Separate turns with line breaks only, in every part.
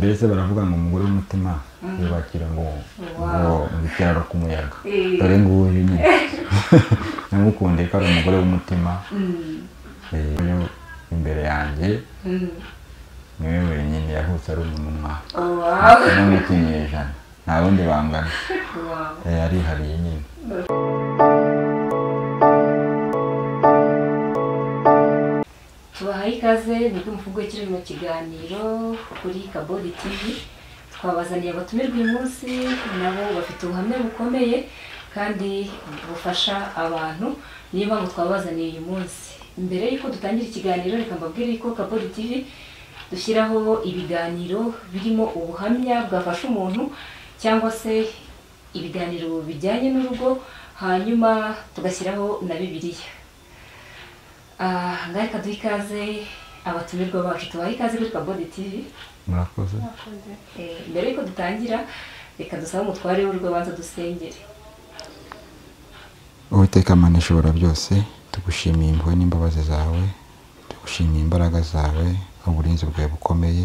Mbese baravuga ngo umugore w'umutima yubakira ngo ikiraro ku muyaga. Dore nguyu nyine namukundiye ko ari umugore w'umutima. Imbere yanjye niwe wenyine yavutse ari umunwa no mu kinyejana, nta wundi bangana. Yarihariye nyine.
Tubahaye ikaze nibwo mvugo kiri mu kiganiro kuri Kabodi TV. Twabazaniye abatumirwa uyu munsi, nabo bafite ubuhamya bukomeye kandi bufasha abantu, niyo mpamvu twabazaniye uyu munsi. Mbere yuko dutangira ikiganiro, reka mbabwire ko Kabodi TV dushyiraho ibiganiro birimo ubuhamya bwafasha umuntu cyangwa se ibiganiro bijyanye n'urugo, hanyuma tugashyiraho na Bibiliya. Ngaho duha ikaze abatumirwa bacu, tubaha ikaze kuri Kabodi TV.
Murakoze.
Mbere yuko dutangira, reka dusabe umutware w'urugo abanza dusengere.
Uwiteka Mana ishobora byose, tugushimiye impuhwe n'imbabazi zawe, tugushimiye imbaraga zawe n'uburinzi bwawe bukomeye,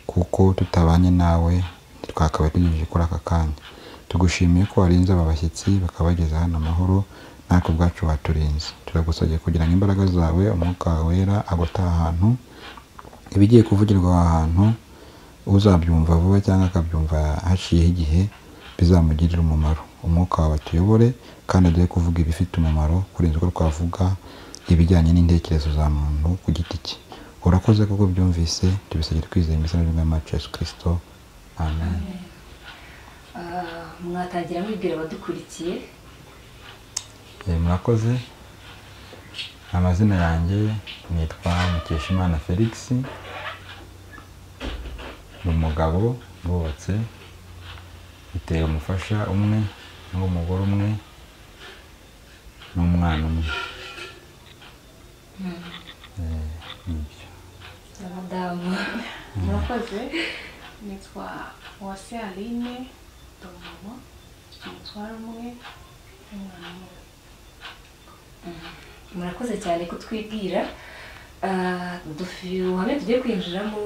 kuko tutabanye nawe ntitwakabaye tugejeje kuri aka kanya. Tugushimiye ko warinze aba bashyitsi bakabageza hano amahoro, natwe ubwacu waturinze. Turagusabye kugira ngo imbaraga zawe, umwuka wera agote aha hantu, ibigiye kuvugirwa aha hantu uzabyumva vuba cyangwa akabyumva haciyeho igihe bizamugirira umumaro. Umwuka wawe atuyobore kandi aduhe kuvuga ibifite umumaro kurenza uko twavuga ibijyanye n'intekerezo za muntu ku giti cye. Urakoze kuko byumvise, tubisabye twizeye mu izina ry'Umwami wacu Yesu Kristo, amen.
Mwatangira mwibwira abadukurikiye.
Murakoze. Amazina yanjye nitwa Mukeshimana Felix, ni umugabo wubatse, mfite umufasha umwe n'umugore umwe n'umwana umwe.
Madamu.
Murakoze. Nitwa Uwase Aline, ndi umumama, mfite umutware umwe n'umwana umwe.
Murakoze cyane kutwibwira. Ubuhamya tugiye kwinjiramo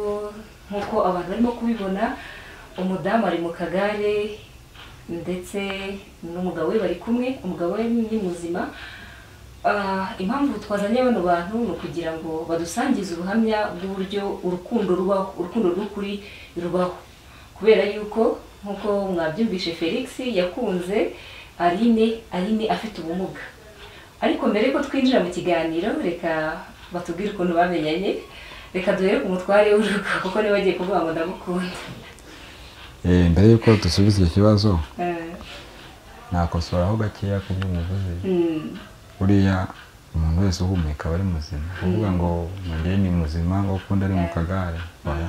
nk'uko abantu barimo kubibona, umudamu ari mu kagare ndetse n'umugabo we bari kumwe, umugabo we ni muzima. Impamvu twazanye bano bantu ni ukugira ngo badusangize ubuhamya bw'uburyo urukundo rubaho, urukundo rw'ukuri rubaho, kubera yuko nk'uko mwabyumvishe Felix yakunze Aline afite ubumuga. Ariko mbere yuko twinjira mu kiganiro, reka batubwire ukuntu bamenyanye. Reka duhere ku mutware w'urugo kuko niwe agiye kuvuga ngo ndamukunda.
Mbere yuko dusubiza icyo kibazo, nakosoraho gakeya ku byo muvuze. Buriya umuntu wese uhumeka aba ari muzima. Kuvuga ngo njye ni muzima ngo ukundi ari mu kagare, oya,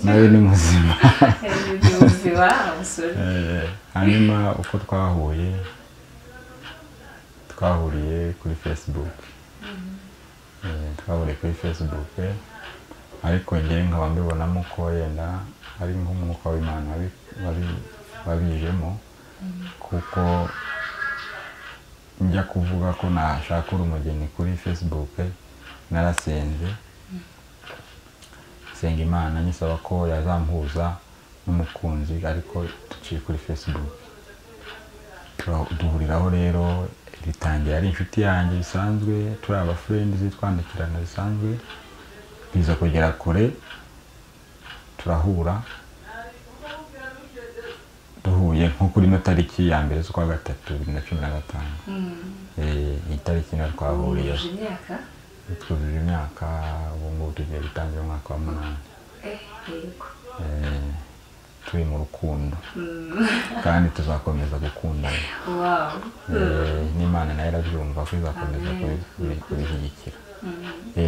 nawe ni muzima. Hanyuma uko twahuye, twahuriye kuri Facebook. Twahuriye kuri Facebook, ariko njye nkaba mbibonamo ko yenda ari nk'umwuka w'Imana wabijemo, kuko njya kuvuga ko nashaka umugeni kuri Facebook narasenze, senga Imana nyisaba ko yazampuza n'umukunzi, ariko tuciye kuri Facebook. Duhuriraho rero, ritangira ari inshuti yanjye bisanzwe, turi aba friends twandikirana bisanzwe, biza kugera kure turahura. Duhuye nko kuri ino tariki ya 1 z'ukwa 3 2015. Iyi tariki na twahuriye twujuje imyaka, ubu ngubu tugiye gutangira umwaka wa 8. Turi mu rukundo kandi tuzakomeza gukundana. N'Imana nayo irabyumva ko izakomeza kubishyigikira.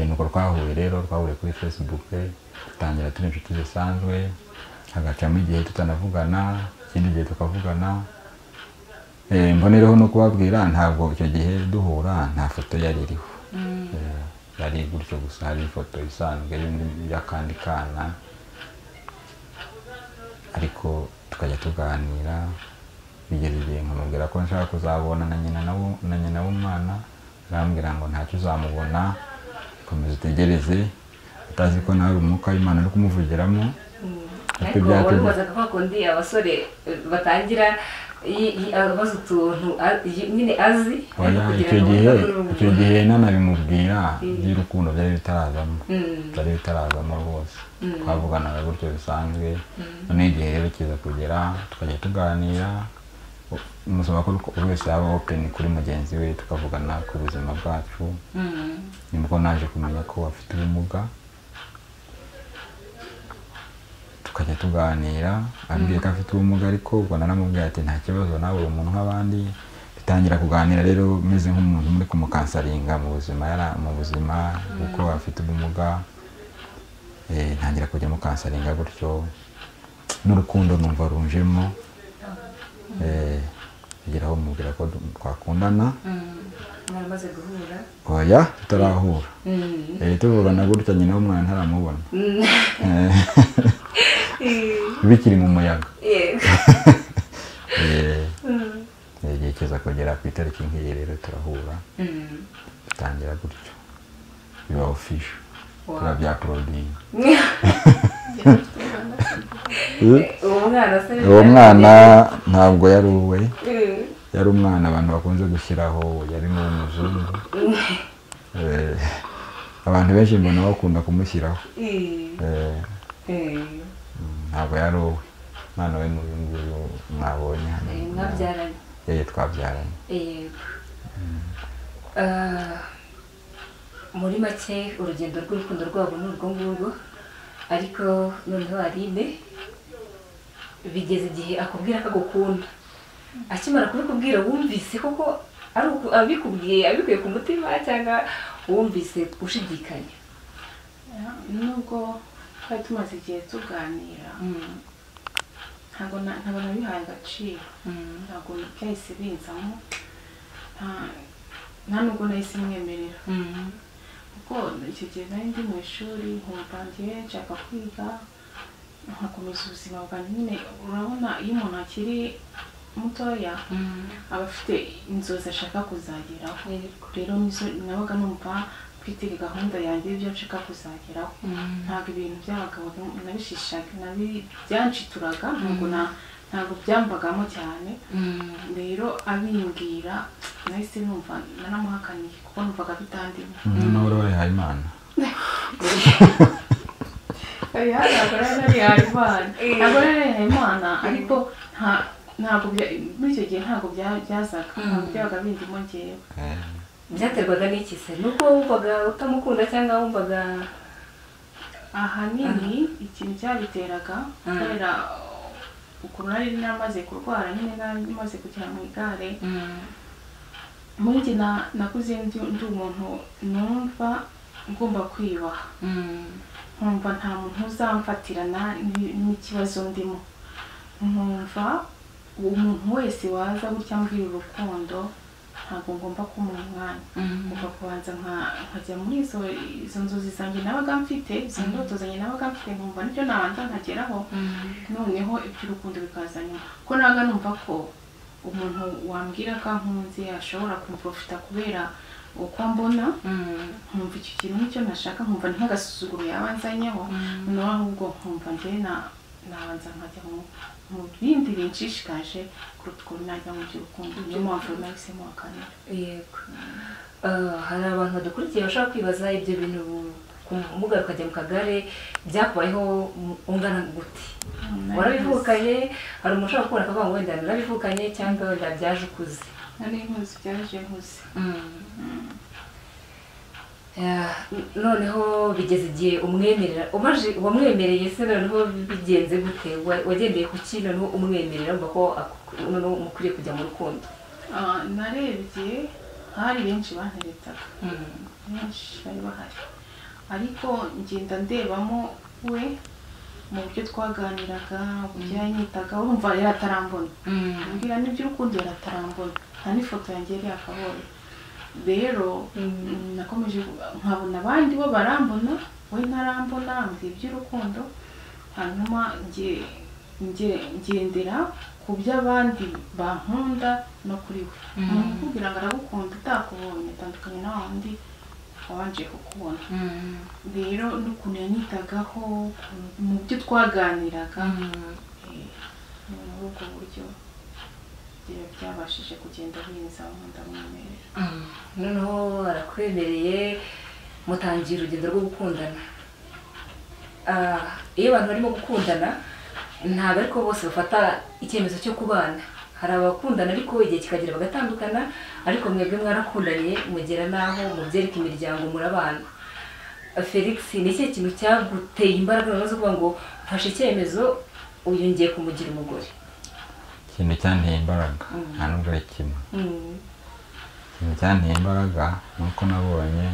Nuko twahuye rero, twahuriye kuri Facebook, dutangira turi inshuti zisanzwe, hagacamo igihe tutanavugana, ikindi gihe tukavugana. Mbonereho no kubabwira, ntabwo icyo gihe duhura nta foto yari iriho. Yari gutyo gusa, hari ifoto isanzwe y'akandi kana, ariko tukajya tuganira. Bigeze igihe nkamubwira ko nshaka kuzabona na nyina w'umwana, arambwira ngo ntacyo uzamubona, komeza utegereze, atazi ko nawe umwuka w'Imana uri kumuvugiramo.
Ariko wabibazaga kwa kundi abasore batangira abaza utuntu nyine azi.
Icyo gihe nanabimubwira by'urukundo byari bitarazamo, byari bitarazamo rwose, twavuganaga gutyo bisanzwe. None igihe rero kiza kugera tukajya tuganira, musaba ko buri wese yaba open kuri mugenzi we, tukavugana ku buzima bwacu. Nibwo naje kumenya ko afite ubumuga, tukajya tuganira, ambwiye ko afite ubumuga, ariko ubwo naramubwiye ati nta kibazo nawe uri umuntu nk'abandi. Dutangira kuganira rero meze nk'umuntu muri kumukansaringa mu buzima, yara mu buzima kuko afite ubumuga. Ntangira kujya mukansaringa gutyo, n'urukundo numva runjemo. Bigeraho mubwira ko twakundana.
Mwaramaze guhura?
Oya, tutarahura. Tuvugana gutya nyina w'umwana ntaramubona. Bikiri mu muyaga. Igihe kiza kugera ku itariki nk'iyi rero turahura, dutangira gutyo, biba official, turabyaporodinga. Uwo mwana ntabwo yari uwe, yari umwana abantu bakunze gushyiraho, yari n'umuzungu. Abantu benshi mbona bakunda kumushyiraho. Ntabwo yari uwe, umwana we n'uyu nguyu mwabonye hano.
Mwabyaranye?
Twabyaranye.
Muri make urugendo rw'urukundo rwabo ni urwo ngurwo, ariko noneho Aline bigeze igihe akubwira ko agukunda. Akimara kubikubwira wumvise koko ari abikubwiye abikuye ku mutima, cyangwa wumvise ushidikanya?
Nubwo twari tumaze igihe tuganira, ntabwo nabihaye agaciro, ntabwo byahise binzamo, nta nubwo nahise mwemerera, kuko icyo gihe nari ndi mu ishuri, nkumva ngiye nshaka kwiga nkakomeza ubuzima bwanjye. Nyine urabona iyo umuntu akiri mutoya aba afite inzozi ashaka kuzageraho, rero nabaga numva mfite gahunda yanjye y'ibyo nshaka kuzageraho. Ntabwo ibintu by'abagabo nabishishaga, byanshituraga, ntabwo byambagamo cyane. Rero abimbwira nahise numva naramuhakaniye, kuko numvaga bitandimo.
Nawe warihaye Imana?
Ntabwo narihaye Imana, ntabwo narihaye Imana, ariko ntabwo muri icyo gihe ntabwo byazaga, ntabwo byabaga bindimo ngewe.
Byaterwaga n'iki se? Nuko wumvaga utamukunda cyangwa wumvaga?
Ahanini ikintu cyabiteraga kubera ukuntu nari namaze kurwara, nyine nari maze kugera mu igare. Muri njye nakuze ndi umuntu numva ngomba kwiyubaha, nkumva nta muntu uzamfatirana n'ikibazo ndimo, nkumva umuntu wese waza gutya ambwira urukundo ntabwo ngomba kumuha umwanya, ngomba kubanza nkajya muri izo nzozi zanjye nabaga mfite, izo ndoto zanjye nabaga mfite, nkumva nibyo nabanza nkageraho, noneho iby'urukundo bikaza nyuma. Kuko nabaga numva ko umuntu wambwira ko ankunze ashobora kumprofita kubera uko ambona, nkumva icyo kintu nicyo nashaka, nkumva ni nk'agasuzuguro yaba anzanyeho, noneho ahubwo nkumva njye nabanza nkajya mu bindi binshishikaje kuruta ukuntu najya mu by'urukundo. Niyo mpamvu nahisemo akanira.
Yego. Hari abantu badukurikiye bashobora kwibaza ibyo bintu kumuga ukajya mu kagare byakubayeho ungana gute? Warabivukanye? Hari umuntu ushobora kubona akavuga ngo wenda narabivukanye cyangwa wenda byaje ukuze?
Nari nkuze, byaje nkuze.
Noneho bigeze igihe umwemerera, wamwemereye se noneho bigenze gute? Wagendeye ku ki noneho umwemerera umva ko noneho mukwiriye kujya mu rukundo?
Narebye hari benshi banteretaga, benshi bari bahari, ariko ngenda ndebamo we mu buryo twaganiraga, uburyo yanyitaga, urumva yari atarambona, ambwira n'iby'urukundo yari atarambona, nta n'ifoto yanjye yari yakabonye. Rero nakomeje nkabona abandi bo barambona, we ntarambona, ambwira iby'urukundo, hanyuma ngendera ku by'abandi bankunda no kuri we. Umuntu ukubwira ngo aragukunda utakubonye, atandukanye na wa wundi wabanje kukubona. Rero n'ukuntu yanyitagaho mu byo twaganiraga, muri ubwo buryo byabashije kugenda binza ndamwemerera.
Noneho arakwemereye, mutangira urugendo rwo gukundana. Iyo abantu barimo gukundana ntabwo ariko bose bafata icyemezo cyo kubana. Hari abakundana ariko igihe kikagera bagatandukana, ariko mwebwe mwarakundanye mugera naho mubyereka imiryango murabana. Felix, ni ikihe kintu cyaguteye imbaraga noneho zo kuvuga ngo mfashe icyemezo uyu ngiye kumugira umugore?
Ikintu cyanteye imbaraga nta nubwo ari kimwe. Ikintu cyanteye imbaraga ni uko nabonye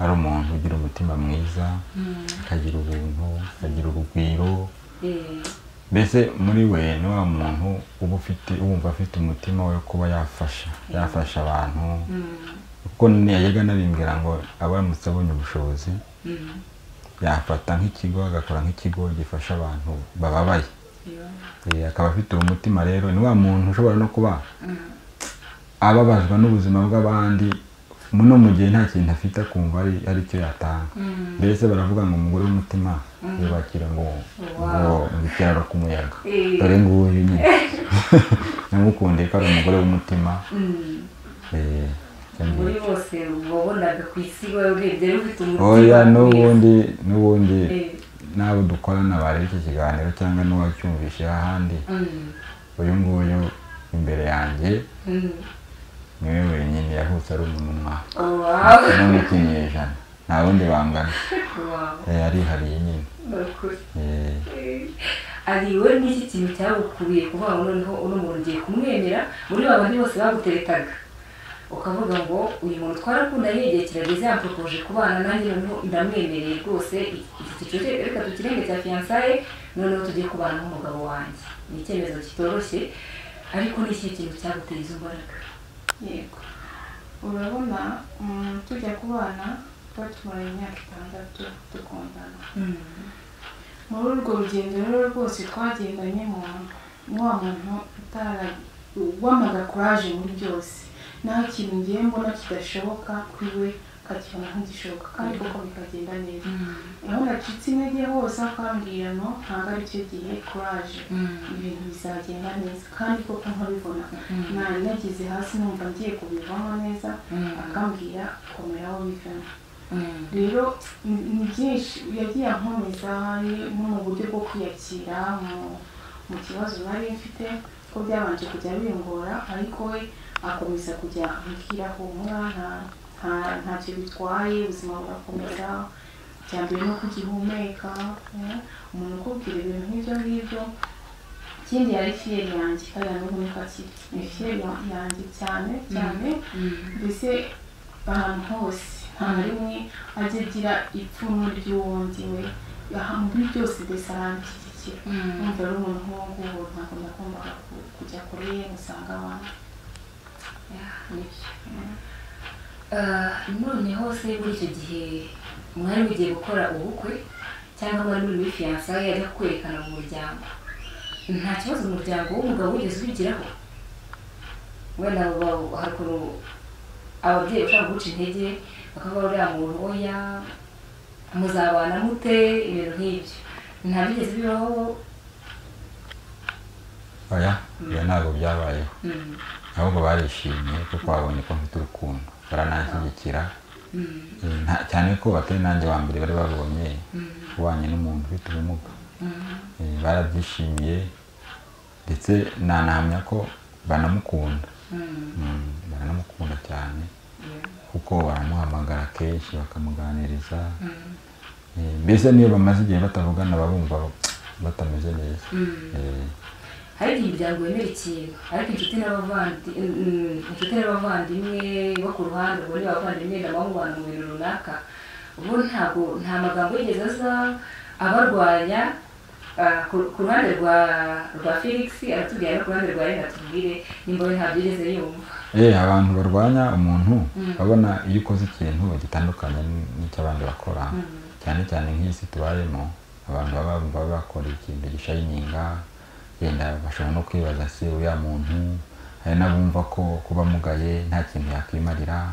ari umuntu ugira umutima mwiza, akagira ubuntu, akagira urugwiro. Mbese muri we ni wa muntu uba ufite wumva afite umutima we kuba yafasha abantu. Kuko yajyaga anabimbwira ngo abaramutse abonye ubushobozi yafata nk'ikigo agakora nk'ikigo gifasha abantu bababaye. Akaba afite uwo mutima. Rero ni wa muntu ushobora no kuba ababazwa n'ubuzima bw'abandi muno mu gihe nta kintu afite akumva ari cyo yatanga. Mbese baravuga ngo umugore w'umutima yubakira ngo ikiraro ku muyaga. Dore nguyu nyine namukundiye ko ari umugore w'umutima.
Muri bose wabonaga ku isi urebye ufite umutima.
Oya, n'ubundi n'abo dukorana bareba iki kiganiro cyangwa n'uwacyumvishe ahandi, uyu nguyu imbere yanjye niwe wenyine yavutse ari umunwa no mu kinyejana, nta wundi bangana. Arihariye nyine.
Ari we n'iki kintu cyagukubiye kuvuga ngo noneho uno muntu ugiye kumwemera muri ba bandi bose baguteretaga, ukavuga ngo uyu muntu twarakundanye igihe kirageze yamporopoje kubana nanjye noneho ndamwemereye rwose, iki cyiciro reka tukirenge cya fiyansaye noneho tugiye kubana n'umugabo wanjye. Ni icyemezo kitoroshye, ariko ni ikihe kintu cyaguteye izo mbaraga?
Yego, urabona tujya kubana twari tumaranye imyaka 6 dukundana. Muri urwo rugendo rero rwose twagendanyemo wa muntu wamaga kuraje muri byose, naho ikintu ngiye mbona kidashoboka kuri we akakibona nk'igishoboka kandi koko bikagenda neza. Aho nacitse intege hose akambwira no ntabwo ari cyo gihe, kuraje ibintu bizagenda neza, kandi koko nkabibona. Nageze hasi numva ngiye kubivamo neza, akambwira komeraho bivemo. Rero ni byinshi yagiye ankomeza no mu buryo bwo kwiyakira mu kibazo nari mfite, ko byabanje kujya bingora, ariko we akomeza kujya ambwira humura ntacyo bitwaye, ubuzima burakomeza, icya mbere ni uko ugihumeka. Umuntu ukubwira ibintu nk'ibyo ngibyo. Ikindi yari fiyeri yanjye, kandi n'ubu niko akiri, ni fiyeri yanjye cyane cyane. Mbese ahantu hose nta na rimwe ajya agira ipfunwe ry'uwundi we, muri byose mbese aranshyigikira. Numva ari umuntu nk'uwo nguwo ntabwo nagombaga kujya kure ye usanga abandi.
Noneho se muri icyo gihe mwari mugiye gukora ubukwe cyangwa mwari muri muri fiyansaye ajya kwerekana mu muryango, nta kibazo umuryango w'umugabo wigeze ubigiraho? Wenda hari ukuntu ababyeyi bashobora guca intege bakavuga uriya muntu oya muzabana mute, ibintu nk'ibyo, nta byigeze bibaho?
Oya, ibyo ntabwo byabayeho, ahubwo barishimye kuko babonye ko mfite urukundo, barananshyigikira cyane ko batari nanjye wa mbere bari babonye ubanye n'umuntu ufite ubumuga. Barabyishimiye ndetse nanahamya ko banamukunda, baranamukunda cyane kuko baramuhamagara kenshi bakamuganiriza. Mbese niyo bamaze igihe batavugana babumva batameze neza.
Hari igihe imiryango yemera ikintu, ariko inshuti n'abavandimwe bo ku ruhande ubwo ni abavandimwe ndabamubana mu bintu runaka, ubu ntabwo nta magambo yigeze aza abarwanya. Ku ruhande rwa Felix aratubwira, no ku ruhande rwa Rena atubwire nimba we ntabyo yigeze yumva.
Abantu barwanya umuntu babona iyo ukoze ikintu gitandukanye n'icy'abandi bakora, cyane cyane nk'isi tubayemo, abantu baba bakora ikintu gishayininga, yenda bashobora no kwibaza se uriya muntu Hari n'abumva ko kuba mugaye nta kintu yakwimarira,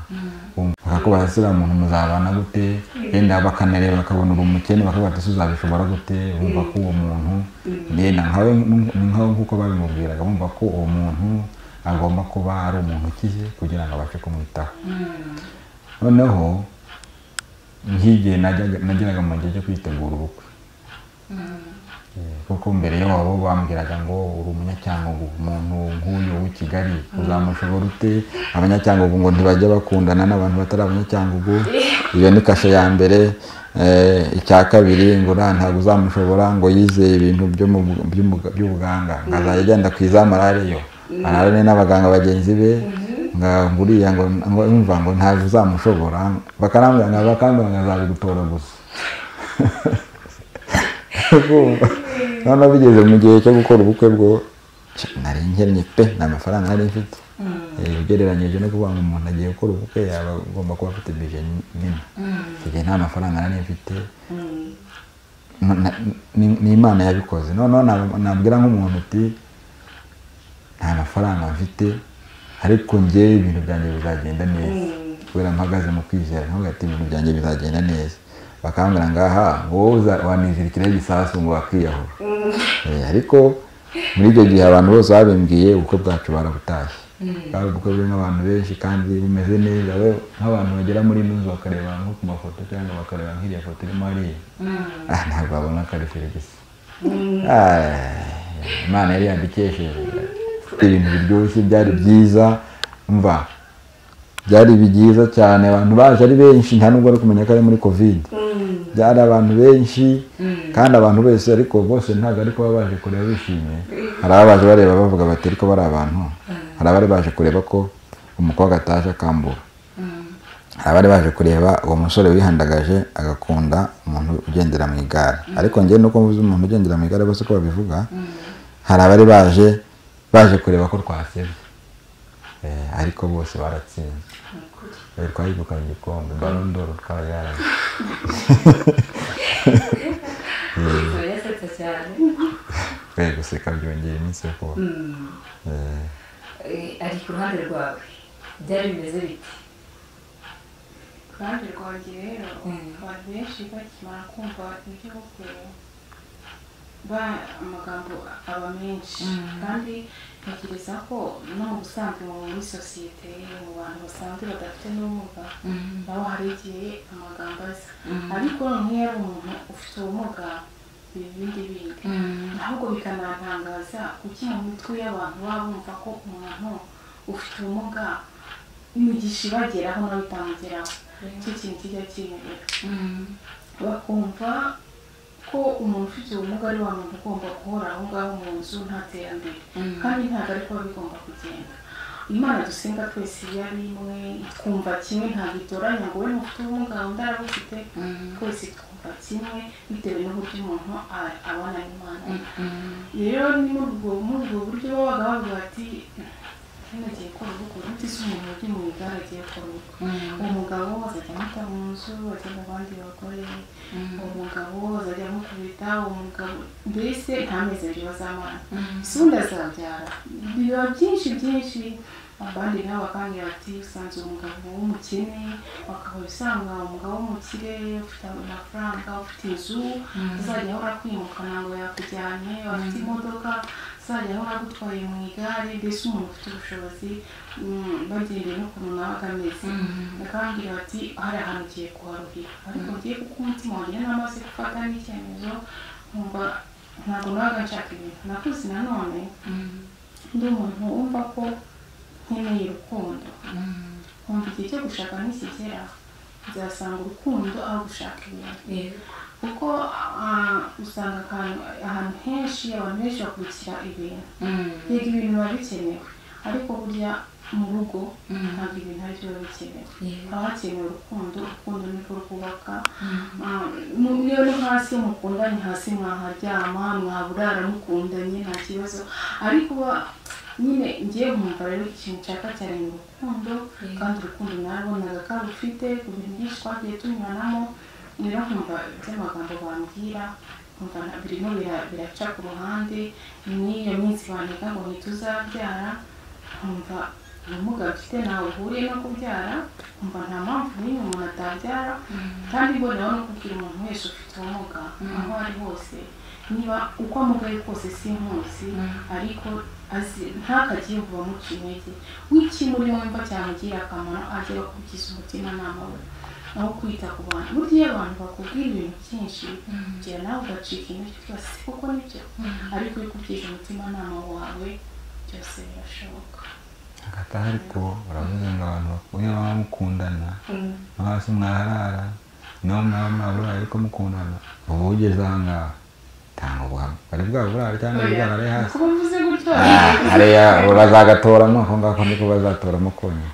bakakubaza se uriya muntu muzabana gute, yenda bakanareba bakabona uri umukene bakavuga ati uzabishobora gute. Bumva ko uwo muntu yenda nkawe nkawe nk'uko babimubwiraga, bumva ko uwo muntu agomba kuba ari umuntu ukize kugira ngo abashe kumwitaho. Noneho nk'igihe nageraga mu gihe cyo kwitegura ubukwe, kuko mbere yabo bambwiraga ngo uri umunyacyangugu, umuntu nk'uyu w'i Kigali uzamushobora ute? Abanyacyangugu ngo ntibajya bakundana n'abantu batari abanyacyangugu. Iyo ni kashe ya mbere. Icya kabiri ngo ntabwo uzamushobora, ngo yizeye ibintu by'ubuganga, ngo azajya agenda ku izamu arareyo ararane n'abaganga bagenzi be, ngo uriya ngo umva ngo ntabwo uzamushobora, bakarambwira bakambwira ngo azabigutora gusa. Noneho bigeze mu gihe cyo gukora ubukwe bwo nari nkennye pe, nta mafaranga nari mfite. Ugereranyije no kuvuga ngo umuntu agiye gukora ubukwe yaba agomba kuba afite budget nini. Icyo gihe nta mafaranga nari mfite, ni Imana yabikoze. Noneho nabwira nk'umuntu uti nta mafaranga mfite ariko njye ibintu byanjye bizagenda neza, kubera mpagaze mu kwizera nkavuga ati ibintu byanjye bizagenda neza. Bakambwira ngaha ngo wowe wanizirikiraho igisasu ngo wakiyahura. Ariko muri icyo gihe abantu bose babimbwiye ubukwe bwacu barabutashye. Bwari ubukwe burimo abantu benshi kandi bumeze neza, nk'abantu bagera muri ino nzu bakareba nko ku mafoto cyangwa bakareba nk'iriya foto irimo hariya, ntabwo babona ko ari Felix. Imana yari yadukesheje ibintu biryoshye, byari byiza, umva byari byiza cyane. Abantu baje ari benshi, nta nubwo ari kumenya ko ari muri Covid. Byari abantu benshi kandi abantu bose, ariko bose ntabwo ariko baba baje kureba bishimye. Hari abaje bareba bavuga bati ariko bari abantu, hari abari baje kureba ko umukobwa ataje akambura, hari abari baje kureba uwo musore wihandagaje agakunda umuntu ugendera mu igare. Ariko njye nuko mvuze umuntu ugendera mu igare bose ko babivuga, hari abari baje kureba ko twasebye, ariko bose baratsinze. Twayegukanye igikombe Ballon d'Or twarayaye. Guseka byongera iminsi yo kubaho.
Ari ku ruhande rwawe byari bimeze bite?
Ku ruhande rwanjye rero abantu benshi bakimara kumva iby'ubukwe amagambo aba menshi, kandi ntekereza ko no mu busanzwe muri sosiyete mu bantu basanzwe badafite n'ubumuga nabo hari igihe amagambo aza, ariko nk'iyo ari umuntu ufite ubumuga ibindi bindi ahubwo bikanantangaza kuki mu mitwe y'abantu baba bumva ko umuntu ufite ubumuga imigisha ibageraho nawe itamugeraho. Icyo kintu kijya kinyobera, bakumva ko umuntu ufite ubumuga ari wa muntu ugomba guhora aho ngaho mu nzu nta terambere, kandi ntabwo ariko biba bigomba kugenda. Imana dusenga twese iyo ari imwe, twumva kimwe, ntabwo itoranya ngo we ufite ubumuga undi arabufite, twese twumva kimwe bitewe n'uburyo umuntu abana n'Imana. Rero ni muri ubwo buryo babaga bavuga bati agiye gukora ubukwe, uti si umuntu uri mu igare agiye gukora ubukwe, umugabo azajya amuta mu nzu ajya mu bandi bagore, umugabo azajya amukubita, umugabo mbese nta mezi abiri bazamara, si undi azabyara, biba byinshi byinshi. Abandi nabo bakambwira bati usanze umugabo w'umukene, bakaba usanga umugabo w'umukire ufite amafaranga, ufite inzu, azajya ahora kwimukana ngo yakujyanye, afite imodoka, azajya ahora agutwaye mu igare, mbese umuntu ufite ubushobozi bagendeye n'ukuntu nabaga ameze. Bakambwira bati hari ahantu ugiye kuharuhira, ariko ngiye kuko umutima wanjye namaze gufata n'icyemezo nkumva ntabwo nabaga nshaka ibintu. Nakuze nanone ndi umuntu wumva ko nkeneye urukundo, nkumva igihe cyo gushaka nikigera nzasanga urukundo aho gushaka ibintu, kuko usanga ahantu henshi abantu benshi bakurikira ibintu. Yego ibintu biba bikenewe, ariko burya mu rugo ntabwo ibintu ari byo biba bikenewe, haba hakenewe urukundo. Urukundo nirwo rwubaka. Niyo no hasi mukundanye, hasi mwaharyama, mwaburara mukundanye nta kibazo, ariko nyine ngiye nkumva rero ikintu nshaka cyane ni urukundo, kandi urukundo narabonaga ko rufite ku bintu byinshi twagiye tunyuranamo. Rero nkumva iby'amagambo bambwira nkumva birimo biraca ku ruhande. N'iyo minsi bandika ngo ntituzabyara, Nkumva ubumuga mfite ntawe uhuriye no kubyara, nkumva nta mpamvu n'imwe umuntu atabyara. Kandi mboneraho no kubwira umuntu wese ufite ubumuga aho ari hose, niba uko amugaye kose sinkuzi, ariko ntakajye yumva bamuca intege, w'ikimurimo wumva cyamugirira akamaro ajye bakubwiza umutimanama we, aho kwita ku bantu. Burya iyo abantu bakubwira ibintu byinshi ugera nawe ugacika intege ukibaza se koko nibyo, ariko iyo ukubwije umutimanama wawe byose birashoboka.
Hagati aho ariko uravuze ngo abantu bakunda baba mukundana, no hasi mwaharara, no mwaba mwaburara ariko mukundana, ubu ugeze aha ngaha tanga ubuhamya bari bwaburare cyangwa bwarare hasi.
Kuba mvuze gutyo
hariya bazagatoramo ako ngako niko bazatoramo konyine.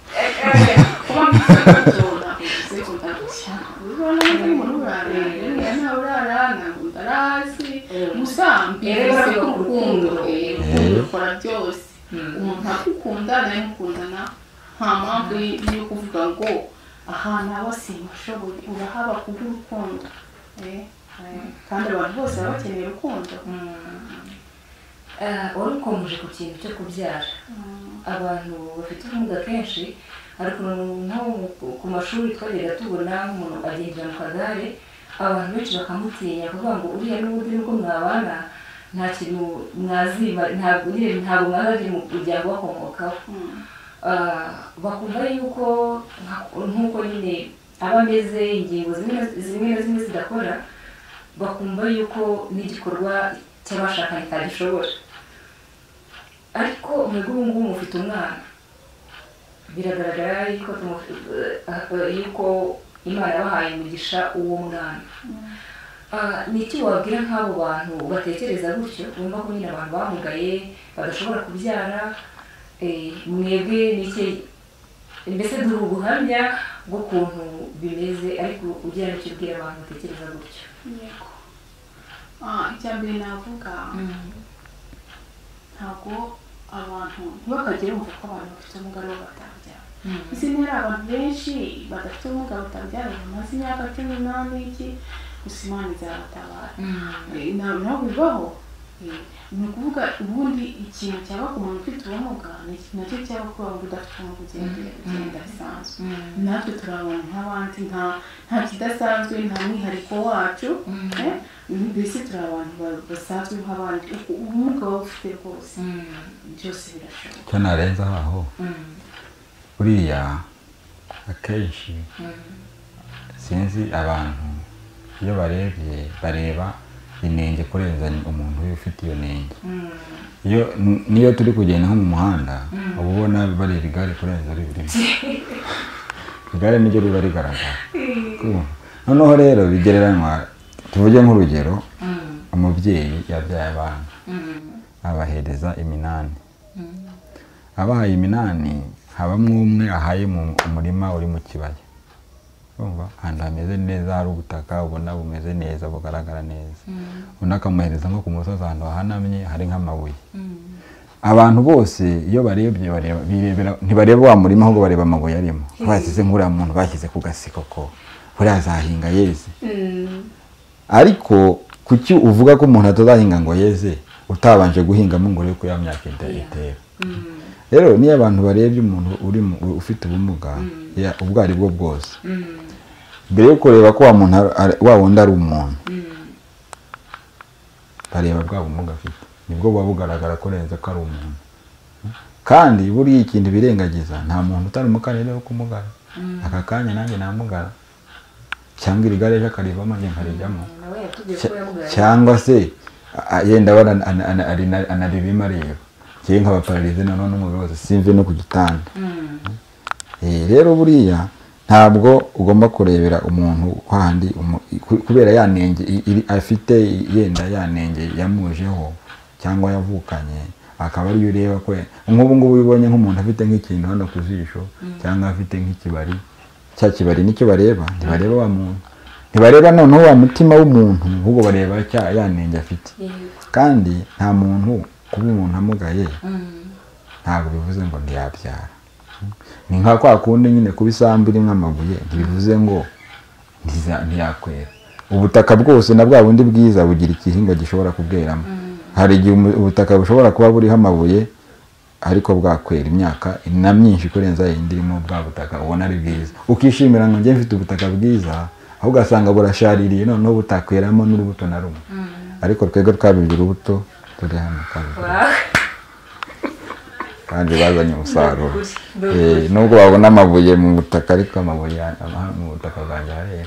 Kuba mvuze gutyo navuze ko ndarushya, urabona ko umuntu urara nta urara ntabwo ndarazi, gusa mbese ko urukundo rukora byose. Umuntu akukunda nawe mukundana, nta mpamvu yo kuvuga ngo aha nawe simushoboye, urahaba kubw'urukundo. Kandi abantu bose baba bakeneye urukundo.
Wari ukomeje ku kintu cyo kubyara. Abantu bafite ubumuga kenshi, ariko nko ku mashuri twajyaga tubona umuntu agendera mu kagare, abantu benshi bakamutinya kuvuga ngo uriya n'ubundi nubwo mwabana nta kintu mwazima, ntabwo nyine ntabwo mwazagira umuryango bakomokaho. Bakumva yuko nk'uko nyine aba ameze, ingingo zimwe na zimwe zidakora, bakumva yuko n'igikorwa cy'abashakanye kitagishobora. Ariko mwebwe ubu ngubu mufite umwana, biragaragara yuko Imana yabahaye umugisha uwo mwana. Ni iki wabwira nk'abo bantu batekereza gutyo, bumva ko nyine abantu bamugaye badashobora kubyara? Mwebwe ni iki mbese duha ubuhamya bw'ukuntu bimeze, ariko ugira n'icyo ubwira abantu batekereza gutyo?
Yego, icya mbere navuga, ntabwo abantu ntibakagire bumva ko abantu bafite ubumuga aribo batabyara. Isi ntihari abantu benshi badafite ubumuga batabyara, bamaze imyaka 18 iki, gusa Imana izabatabara. Ntabwo bibaho. Ni ukuvuga ubundi ikintu cyaba ku muntu ufite ubumuga nacyo cyaba ku muntu udafite ubumuga ugenda bisanzwe. Natwe turi abantu nk'abandi, nta kidasanzwe, nta mwihariko wacu, mbese turi abantu basanzwe nk'abandi. Ubumuga waba ufite bwose byose birashoboka.
Icyo narenza aho, buriya akenshi sinzi abantu iyo barebye bareba inenge kurenza umuntu ufite iyo nenge. Iyo niyo turi kugenda nko mu muhanda, uba ubona bareba igare kurenza ririmo. Igare niryo riba rigaragara. Noneho rero bigereranywa, tuvuge nk'urugero, umubyeyi yabyaye abana abahereza iminani, abahaye iminani habamwo umwe ahaye mu murima uri mu kibaya, urumva ahantu hameze neza, hari ubutaka ubona bumeze neza bugaragara neza, undi akamuhereza nko ku musozi ahantu hahanamye hari nk'amabuye. Abantu bose iyo barebye ntibareba wa murima ahubwo bareba amabuye arimo. Bashyize nk'uriya muntu bashyize ku gasiko ko buriya azahinga yeze. Ariko kuki uvuga ko umuntu atazahinga ngo yeze utabanje guhingamo ngo urebe ko ya myaka itera? Rero niyo abantu barebye umuntu uri ufite ubumuga ubwo ari bwo bwose, mbere yo kureba ko wa muntu wa wundi ari umuntu, bareba bwa bumuga afite, nibwo buba bugaragara ko neza ko ari umuntu. Kandi buriya ikintu birengagiza, nta muntu utari mu karere wo kumugara. Aka kanya nanjye namugara, cyangwa iri gare ejo akarivamo njye nkarijyamo, cyangwa se yenda anaribima areba, njyewe nkabapararize noneho n'umubiri wose simve no ku gitanda. Rero buriya ntabwo ugomba kurebera umuntu handi kubera ya nenge afite, yenda ya nenge yamujeho cyangwa yavukanye, akaba ariyo ureba ko nk'ubu ngubu ubonye nk'umuntu afite nk'ikintu hano ku jisho cyangwa afite nk'ikibari, cya kibari nicyo bareba, ntibareba wa muntu, ntibareba noneho wa mutima w'umuntu, ahubwo bareba cya ya nenge afite. Kandi nta muntu kuba umuntu amugaye ntabwo bivuze ngo ntiyabyara. Ni nka kwa kundi nyine kuba isambu irimo amabuye ntibivuze ngo ntiyakwera. Ubutaka bwose na bwa bundi bwiza bugira igihingwa gishobora kubweramo. Hari igihe ubutaka bushobora kuba buriho amabuye ariko bwakwera imyaka na myinshi kurenza yindi irimo bwa butaka ubona ari bwiza, ukishimira ngo njye mfite ubutaka bwiza, aho ugasanga burashaririye noneho butakweramo n'urubuto na rumwe. Ariko twebwe twabibye urubuto turi hano kandi bazanye umusaruro. Nubwo babona amabuye mu butaka, ariko amabuye mu butaka bwanjye harera.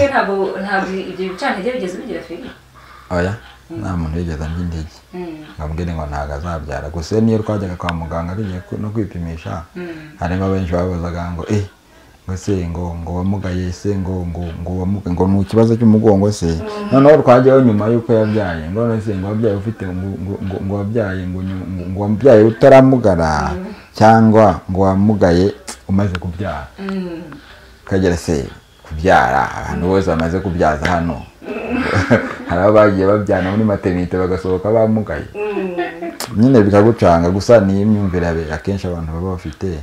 Ntabwo ibyo bicantege bigeze bigira feri?
Oya, nta muntu wigeze andya intege ngo ambwire ngo ntabwo azabyara. Gusa niyo twajyaga kwa muganga tugiye no kwipimisha, harimo benshi babazaga ngo ngo se ngo wamugaye se ngo wamugaye ngo ni ikibazo cy'umugongo se. Noneho twajyayo nyuma y'uko yabyaye ngo none se ngo wabyaye ufite ngo wabyaye ngo wabyaye utaramugara cyangwa ngo wamugaye umaze kubyara. Kagera se kubyara abantu bose bamaze kubyaza hano hari abagiye babyana muri maternité bagasohoka bamugaye nyine bikagucanga. Gusa ni imyumvire akenshi abantu baba bafite,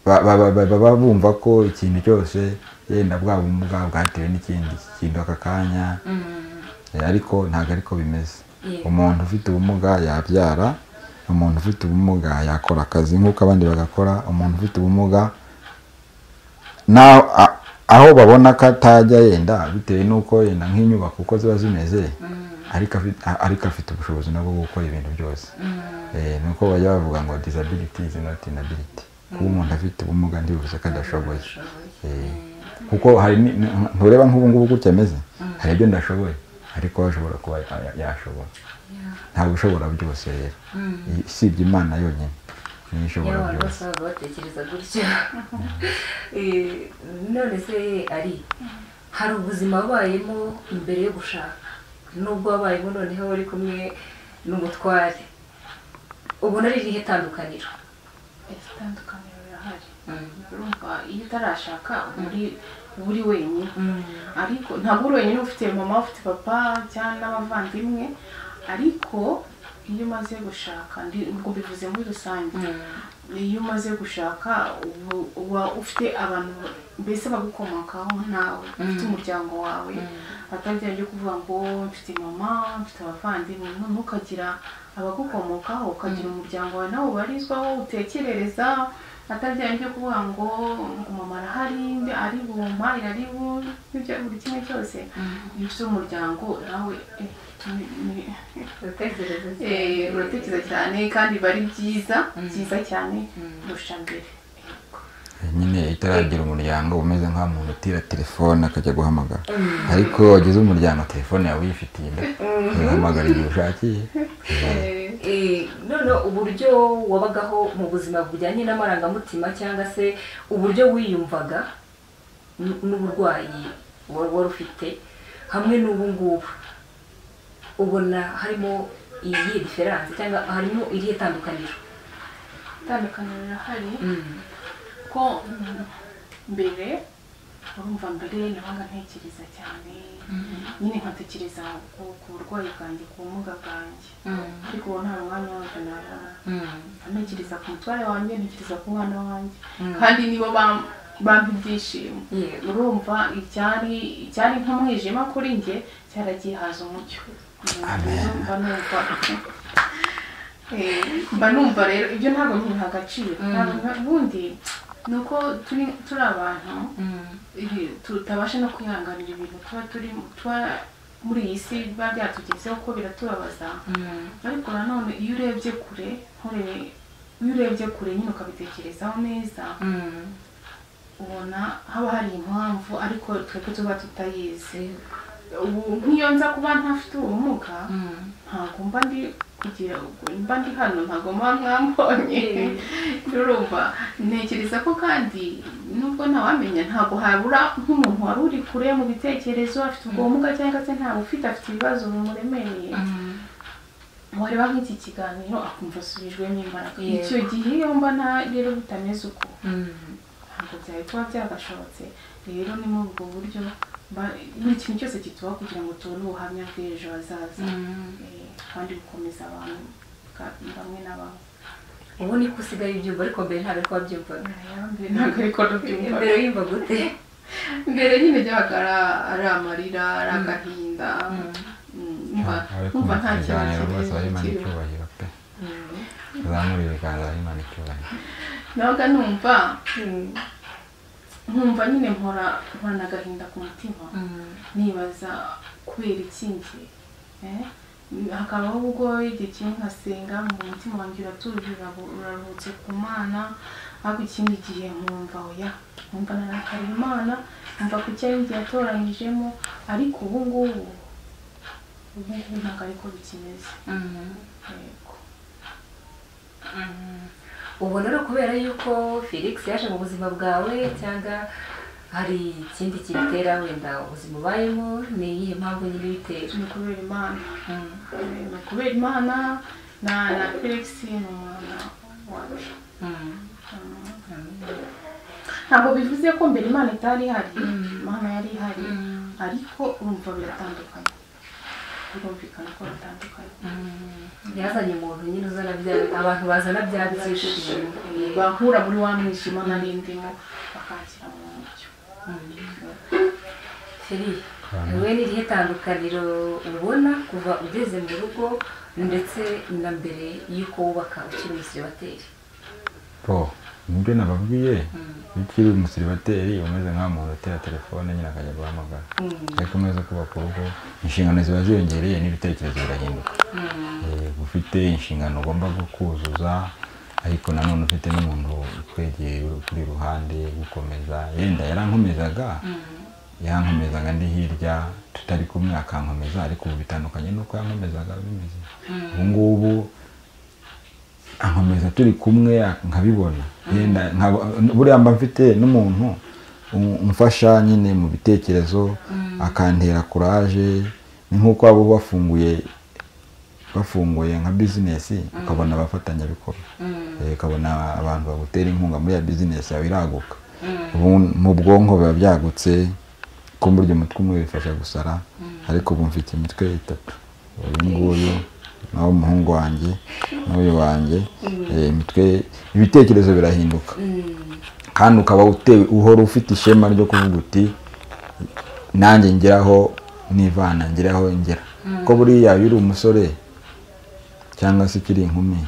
baba bumva ko ikintu cyose yenda bwa bumuga bwatewe n'ikindi kintu aka kanya, ariko ntabwo ariko bimeze. Umuntu ufite ubumuga yabyara, umuntu ufite ubumuga yakora akazi nk'uko abandi bagakora, umuntu ufite ubumuga aho babona ko atajya yenda bitewe n'uko yenda nk'inyubako uko ziba zimeze, ariko afite ubushobozi nabwo bwo gukora ibintu byose. Nuko bajya bavuga ngo disability is not inability. Kuba umuntu afite ubumuga ntibivuze ko adashoboye. Kuko hari ntureba nk'ubu ngubu gutya ameze, hari ibyo ndashoboye ariko ashobora kuba yashobora. Ntabwo ushobora byose rero, usibye Imana yonyine niyo ishobora byose.
Batekereza gutya. None se ari hari ubuzima wabayemo mbere yo gushaka nubwo wabayemo noneho uri kumwe n'umutware, ubona ari irihe tandukaniro?
Itandukaniro rirahari. Urumva iyo utarashaka uri wenyine, ariko ntabwo uri wenyine, ufite mama, ufite papa cyangwa n'abavandimwe. Ariko iyo umaze gushaka, ubwo mbivuze muri rusange, iyo umaze gushaka uba ufite abantu mbese bagukomokaho nawe, ufite umuryango wawe, atari byo kuvuga ngo mfite mama, mfite abavandimwe. Noneho ukagira abagukomokaho, ukagira umuryango wawe nawe ubarizwaho, utekerereza, atari byo kuvuga ngo mama arahari, ari bumpahire, ari buri kimwe cyose. Iyo ufite umuryango nawe uratekereza cyane, kandi biba ari byiza byiza cyane kurusha mbere.
Nyine itaragira umuryango umeze nka muntu utira telefone akajya guhamagara, ariko wagize umuryango telefone yawe uyifitiye uhamagara igihe ushakiye.
None uburyo wabagaho mu buzima bujyanye n'amarangamutima cyangwa se uburyo wiyumvaga n'uburwayi wari ufite hamwe n'ubu ngubu, ubona harimo iyihe diferanse cyangwa harimo irihe tandukaniro?
Itandukaniro rirahari ko mbere, urumva mbere nabaga ntekereza cyane, nyine nkatekereza ku burwayi bwanjye, ku bumuga bwanjye, ariko ubu nta mwanya wabyo nabona. Ntekereza ku mutware wanjye, ntekereza ku mwana wanjye, kandi nibo bampa ibyishimo. Urumva icyari nk'umwijima kuri njye cyaragiye haza umucyo. Mba numva rero ibyo ntabwo nkiha agaciro. Ubundi nuko turi abantu tutabasha no kwihanganira ibintu tuba muri iyi si biba byatugezeho, ko biratubabaza. Ariko nanone iyo urebye kure, iyo urebye kure nyine ukabitekerezaho neza, ubona haba hari impamvu, ariko twebwe tuba tutayizi. Ubu nk'iyo nza kuba ntafite ubumuga, ntabwo mba ndi kugira mba ndi hano, ntabwo mba mwambonye. Urumva ntekereza ko kandi nubwo ntawamenya, ntabwo habura nk'umuntu wari uri kure mu bitekerezo, afite ubwo bumuga cyangwa se ntabwo ufite, afite ibibazo bimuremereye, wareba nk'iki kiganiro akumva asubijwemo imbaraga. Icyo gihe iyo mba nta rero bitameze uko, ntabwo byari kuba byagashobotse. Rero ni muri ubwo buryo buri kintu cyose kitubaho kugira ngo tubone ubuhamya bw'ejo hazaza, kandi bukomeza abantu bamwe na bamwe.
Ubu niko usigaye ubyumva, ariko mbere ntabwo ariko wabyumvaga.
Ntabwo ariko nabyumvaga.
Mbere wiyumva gute?
Mbere nyine byabaga ari amarira, ari agahinda. Numva nta kintu
rwose bahimana icyubahiro pe. Zamura ibiganza bahimana icyubahiro.
Nabaga numva nkumva nyine mporana agahinda ku mutima, nibaza kubera iki njye, hakabaho ubwo igihe kimwe nkasenga mu mutima wanjye uratuje uraruhutse ku Mana, ariko ikindi gihe nkumva oya, nkumva narakariye Imana, nkumva ku cyo ari njye yatoranyijemo, ariko ubu ngubu ntabwo ariko bikimeze. Yego.
Ubona rero kubera yuko Felix yaje mu buzima bwawe, cyangwa hari ikindi kibitera wenda ubuzima ubayemo, ni iyihe mpamvu nyine ibitera?
Ni kubera Imana. Ni kubera Imana na Felix ni umwana wacu. Ntabwo bivuze ko mbere Imana itari ihari, Imana yari ihari, ariko urumva biratandukanye, birumvikana ko bitandukanye.
Yazanye umuntu nyine uzana bya abantu bazana bya byishimo,
bankura muri wa mwijima nari ndimo bakanshyira mu mucyo.
Feri, wowe ni irihe tandukaniro ubona kuva ugeze mu rugo ndetse na mbere y'uko wubaka ukiri umusiribateri?
Nibyo nababwiye, iyo ukiri umusiribateri umeze nk'umuntu utera telefone nyine akajya guhamagara, ariko umaze kubaka urugo inshingano ziba ziyongereye n'ibitekerezo birahinduka. Ufite inshingano ugomba kuzuza, ariko nanone ufite n'umuntu ukwegeye kuri ruhande gukomeza. Yenda yarankomezaga ndi hirya tutari kumwe akankomeza, ariko ubu bitandukanye n'uko yankomezaga bimeze. Ubu ngubu ankomeza turi kumwe nkabibona. Yenda buriya mba mfite n'umuntu umfasha nyine mu bitekerezo, akantera courage. Ni nk'uko abo bafunguye nka business, ukabona abafatanyabikorwa, ukabona abantu bagutera inkunga muri ya business yawe iraguka. Ubu mu bwonko biba byagutse, ko burya umutwe umwe bifasha gusara, ariko ubu mfite imitwe itatu, uyu nguyu nawo umuhungu wanjye n'uyu wanjye. Imitwe, ibitekerezo birahinduka, kandi ukaba uhora ufite ishema ryo kuvuga uti nanjye ngeraho nivana, ngeraho ngera. Ko buriya iyo uri umusore cyangwa se ukiri inkumi,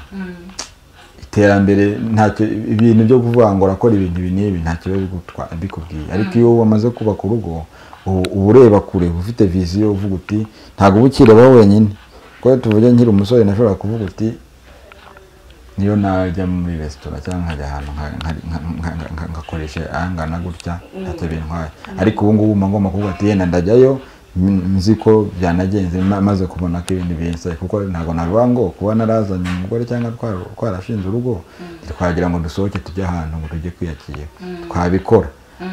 iterambere ntacyo, ibintu byo kuvuga ngo urakora ibintu ibi n'ibi ntacyo biba bikubwiye. Ariko iyo wamaze kubaka urugo uba ureba kure, ufite viziyo, uvuga uti ntabwo uba ukireba wenyine. Kuko tuvuge nkiri umusore nashobora kuvuga uti niyo najya muri resitora cyangwa nkajya ahantu ngakoresha angana gutya ntacyo bintwaye, ariko ubu ngubu mba ngomba kuvuga ati yenda ndajyayo nzi ko byanagenze, maze kubona ko ibindi binsaye. Kuko ntabwo navuga ngo kuba narazanye umugore cyangwa twarashinze urugo twagira ngo dusohoke tujye ahantu ngo tujye kwiyakira, twabikora,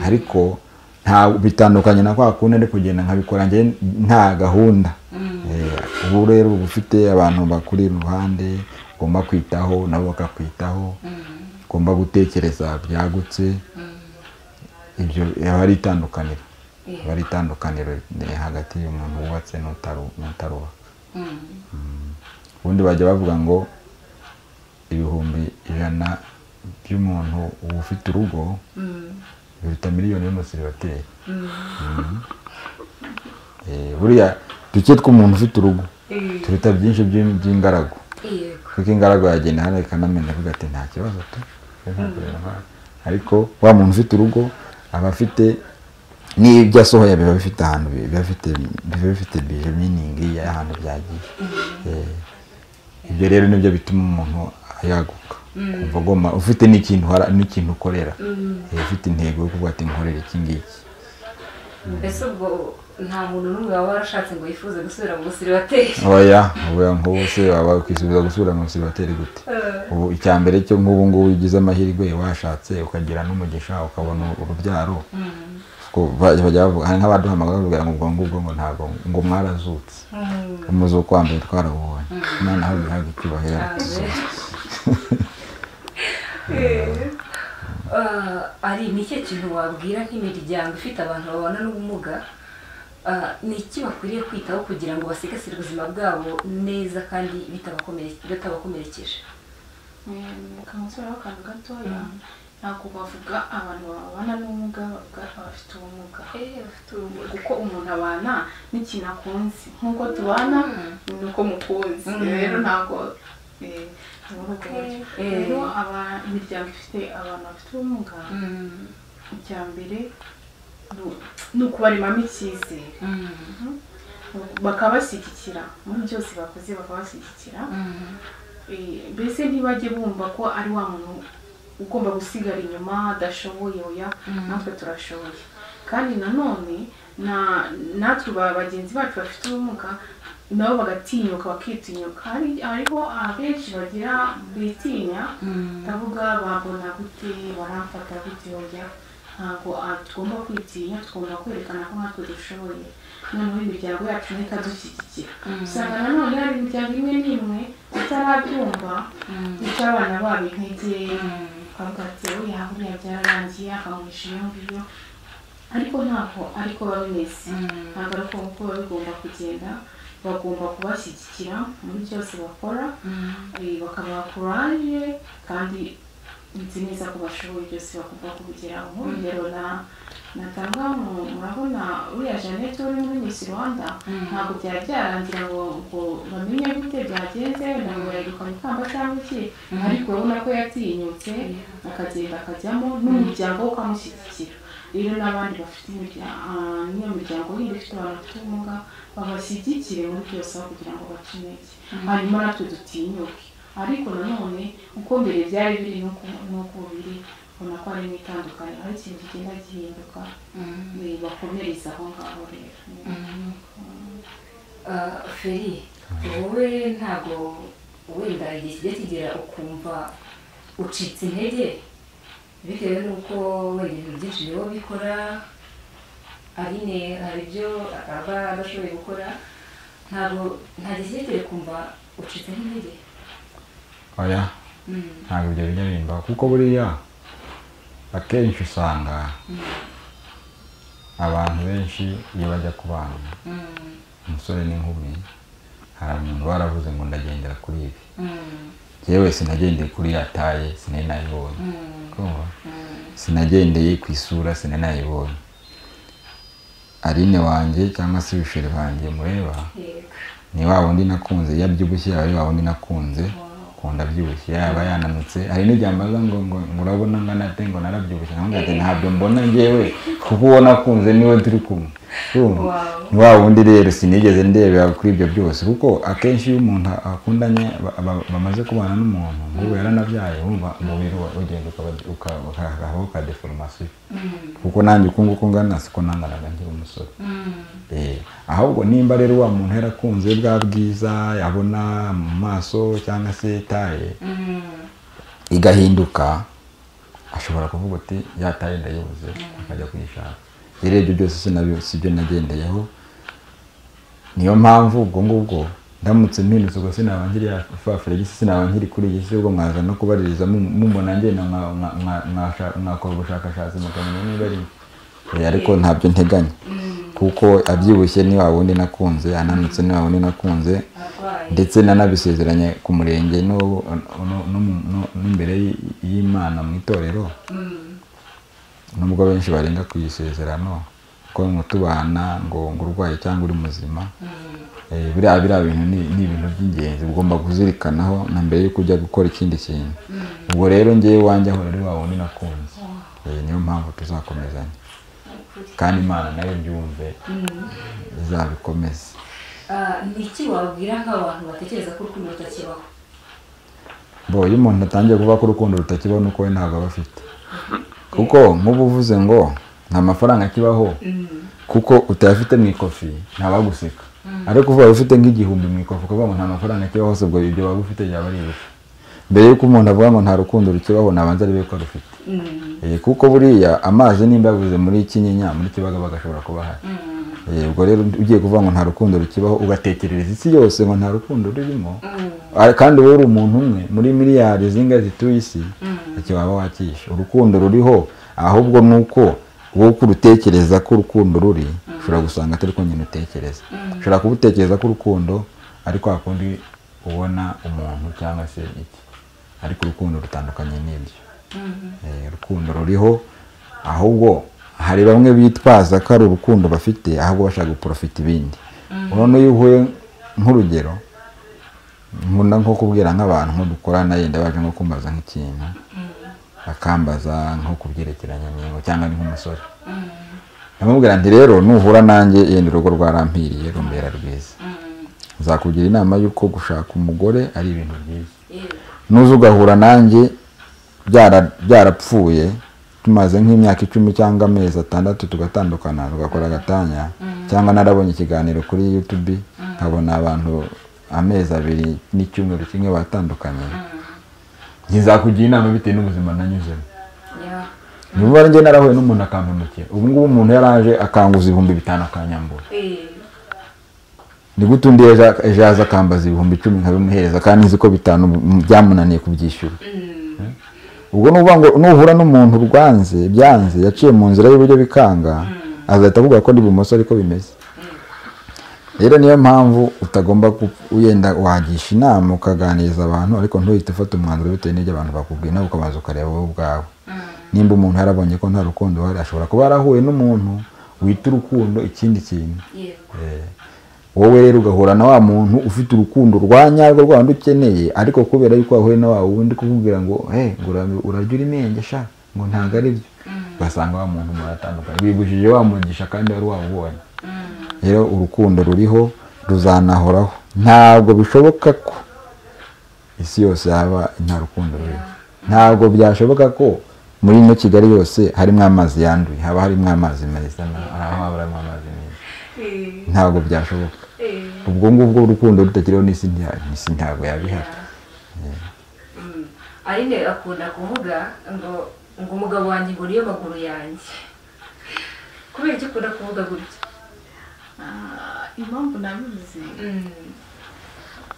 ariko nta bitandukanye na kwa kundi ari kugenda nkabikora njye nta gahunda. Ubu rero uba ufite abantu bakuri iruhande ugomba kwitaho, nabo bakakwitaho, ugomba gutekereza byagutse. Ibyo aba ari itandukaniro, aba ari itandukaniro hagati y'umuntu wubatse n'utarubaka. Ubundi bajya bavuga ngo 100,000 by'umuntu ufite urugo biruta miliyoni y'umusiribateri. Buriya duke tw'umuntu ufite urugo turuta byinshi by'ingaragu, kuko ingaragu yagenda hano ikanamena avuga ati nta kibazo tu, ariko wa muntu ufite urugo aba afite n'ibyo asohoye biba bifite ahantu, biba bifite bije meaning y'ahantu byagiye. Ibyo rero nibyo bituma umuntu yaguka, kumva agomba ufite n'ikintu n'ikintu ukorera, ufite intego yo kuvuga ati nkorera iki ngiki.
Mbese ubwo nta muntu n'umwe waba warashatse ngo yifuze gusubira mu busiribateri?
Oya, nk'ubu se waba kwisubiza gusubira mu busiribateri gute? Ubu icya mbere cyo nk'ubu ngubu ugize amahirwe washatse ukagira n'umugisha ukabona urubyaro, bajya bavuga hari nk'abaduhamagara bavuga ngo ubwo ngubwo ngo ntabwo ngo mwarazutse, umuzuko wa mbere twarawubonye, Imana aho bihaga icyubahiro yaratuzutse.
Ari ni ikihe kintu wabwira nk'imiryango ifite abantu babana n'ubumuga, ni iki bakwiriye kwitaho kugira ngo basigasire ubuzima bwabo neza kandi bitabakomerekeje?
Kamusore akantu gatoya Ntabwo bavuga abantu babana n'ubumuga, bavuga abafite ubumuga. Kuko umuntu abana n'ikintu akunze, nk'uko tubana nuko mukunze. Rero ntabwo rero imiryango ifite abantu bafite ubumuga, icya mbere ni ukubaremamo icyizere, bakabashyigikira muri byose bakoze, bakabashyigikira. Mbese ntibajye bumva ko ari wa muntu ugomba gusigara inyuma adashoboye. Oya, natwe turashoboye. Kandi nanone natwe bagenzi bacu bafite ubumuga nabo bagatinyuka, bakitinyuka. Hariho abenshi bagira bitinya, ndavuga babona gute, baramfata gute. Oya, ntabwo tugomba kwitinya, tugomba kwerekana ko natwe dushoboye. Noneho imiryango yacu ikadushyigikira. Usanga nanone hari imiryango imwe n'imwe itarabyumva, ica abana babo intege, bakavuga ati oya buriya byararangiye, akamuhisha iyo ngiyo. Ariko ntabwo ariko biba bimeze, ntabwo ariko uko biba bigomba kugenda. Bagomba kubashyigikira muri byose bakora, bakabaha kuraje, kandi nzi neza ko bashoboye byose bagomba kubigeraho. Nk'urugero natanga, murabona uriya Jeannette uri muri Miss Rwanda, ntabwo byari byarangira ngo bamenye gute byagenze, ntabwo yegukanye ikamba cyangwa iki, ariko urabona ko yatinyutse akagenda akajyamo, n'umuryango we ukamushyigikira. Rero n'abandi bafite n'iyo miryango yindi ifite abantu bafite ubumuga, babashyigikire muri byose aho kugira ngo bace intege, hanyuma natwe dutinyuke. Ariko nanone uko mbere byari biri n'uko biri, ubona ko harimo itandukaniro, hari ikintu kigenda gihinduka, bakomereza aho ngaho. Rero
Feri, wowe ntabwo wenda igihe kijya kigera ukumva ucitse intege bitewe n'uko wenda ibintu byinshi nibo bikora, Aline hari ibyo aba adashoboye gukora, ntabwo nta gihe kijya kumva ucitse intege?
Oya, ntabwo ibyo bijya bimbaho, kuko buriya akenshi usanga abantu benshi iyo bajya kubana, umusore n'inkumi, hari umuntu baravuze ngo ndagendera kuri ibi. Yewe sinagendeye kuri ya taye, sinari nayibonye. Sinagendeye ku isura, sinari nayibonye. Aline wanjye cyangwa se ibisheri banjye mureba, ni wa wundi nakunze yabyibushye, ari wa wundi nakunze kunda byibushye, yaba yananutse. Hari n'igihe ambaza ngo urabona ngana ate, ngo narabyibushye, nkavuga ati ntabyo mbona njyewe, kuko uwo nakunze niwe turi kumwe. Ni wa wundi rero sinigeze ndebera kuri ibyo byose, kuko akenshi iyo umuntu akundanye bamaze kubana n'umuntu nk'ubu yaranabyaye, wumva umubiri ugenda ukabaho ka deformation. Kuko nanjye uko nguko ngana siko nanganaga nkiri umusore. Ahubwo nimba rero wa muntu yarakunze bwa bwiza yabona mu maso cyangwa se taye igahinduka, ashobora kuvuga ati ya taye ndayibuze, akajya kuyishaka. Rero ibyo byose sibyo nagendeyeho. Niyo mpamvu ubwo ngubwo ndamutse mpindutse ubwo sinaba nkiri Felix, sinaba nkiri kuri iyi si, ubwo mwaza no kubaririza mubona ngenda mwakora ubushakashatsi mukamenya niba ari ariko ntabyo nteganya, kuko abyibushye ni wa wundi nakunze, ananutse ni wa wundi nakunze, ndetse nanabisezeranye ku murenge n'imbere y'Imana mu itorero. Nubwo benshi barenga ku isezerano ko mutubana ngo urwaye cyangwa uri muzima, biriya bintu ni ibintu by'ingenzi ugomba kuzirikanaho na mbere yo kujya gukora ikindi kintu. Ubwo rero ngewe wanjye aho rero wa wundi nakunze, niyo mpamvu tuzakomezanya, kandi Imana nayo byumve izabikomeze.
Ni iki wabwira nk'abantu batekereza ko urukundo rutakibaho?
Bo iyo umuntu atangiye kuvuga ko urukundo rutakibaho nuko we ntabwo aba afite. Kuko nk'ubu uvuze ngo nta mafaranga akibaho, kuko utayafite mu ikofi ntabaguseka. Ariko uvuga ufite nk'igihumbi mu ikofi ukavuga ngo nta mafaranga akibaho, ubwo ibyo waba ufite byaba ari ibifu. Mbere yuko umuntu avuga ngo nta rukundo rukibaho, nabanza arebe ko rufite. Kuko buriya amazi nimba yavuze muri Kinyinya, muri Kibagabaga ashobora kuba ahari. Ubwo rero ugiye kuvuga ngo nta rukundo rukibaho, ugatekerereza isi yose ngo nta rukundo rurimo, kandi wowe uri umuntu umwe muri miliyari zingahe zituye isi, icyo waba wakishe. Urukundo ruriho, ahubwo nuko wowe uko urutekereza ko urukundo ruri, ushobora gusanga atari ko nyine utekereza. Ushobora kuba utekereza ko urukundo ariko hakundi ubona umuntu cyangwa se iki, ariko urukundo rutandukanye n'ibyo. Urukundo ruriho, ahubwo hari bamwe bitwaza ko ari urukundo bafite ahubwo bashaka guprofita ibindi. Urabona iyo uhuye nk'urugero nkunda nko kubwira nk'abantu nko dukorana yenda baje nko kumbaza nk'ikintu akambaza nko kubyerekeranye n'ingo cyangwa ni nk'umusore, ndamubwira nti rero nuhura nanjye yenda urugo rwarampiriye rumbera rwiza, nzakugira inama y'uko gushaka umugore ari ibintu byiza. Nuza ugahura nanjye byarapfuye tumaze nk'imyaka 10 cyangwa amezi 6 tugatandukana tugakora agatanya, cyangwa narabonye ikiganiro kuri YouTube nkabona abantu amezi 2 n'icyumweru kimwe batandukanye, ntizakugira inama bitewe n'ubuzima nanyuzemo. Niba njye narahuye n'umuntu akampemukira, ubu ngubu umuntu yaraje akanguza 5000 akanyambura, ni gute undi ejo aza akambaza 10,000 nkabimuhereza kandi nzi ko 5 byamunaniye kubyishyura. Ubwo nuvuga ngo nuhura n'umuntu rwanze byanze yaciye mu nzira y'uburyo bikanga, azahita avuga ko ndi bumoso ariko bimeze. Rero niyo mpamvu utagomba uyenda wagisha inama ukaganiriza abantu, ariko ntuhite ufata umwanzuro bitewe n'ibyo abantu bakubwiye, nawe ukabanza ukareba wowe ubwawe. Nimba umuntu yarabonye ko nta rukundo ruhari, ashobora kuba yarahuye n'umuntu wita urukundo ikindi kintu. Wowe rero ugahura na wa muntu ufite urukundo rwa nyarwo rwa wundi ukeneye, ariko kubera yuko wahuye na wa wundi kukubwira ngo ngo urarya urimenge sha, ngo ntabwo ari byo, ugasanga wa muntu muratandukanye, wibujije wa mugisha kandi wari wawubonye. Rero urukundo ruriho ruzanahoraho, ntabwo bishoboka ko isi yose yaba nta rukundo ruriho. Ntabwo byashoboka ko muri ino Kigali yose harimo amazi yanduye, haba harimo amazi meza, aho haba harimo amazi meza, ntabwo byashoboka. Ubwo ngubwo urukundo rutakiriho n'isi ntabwo yabihari.
Aline akunda kuvuga ngo umugabo wanjye ngo niyo maguru yanjye. Kubera iki ukunda kuvuga gutya?
Impamvu nabivuze,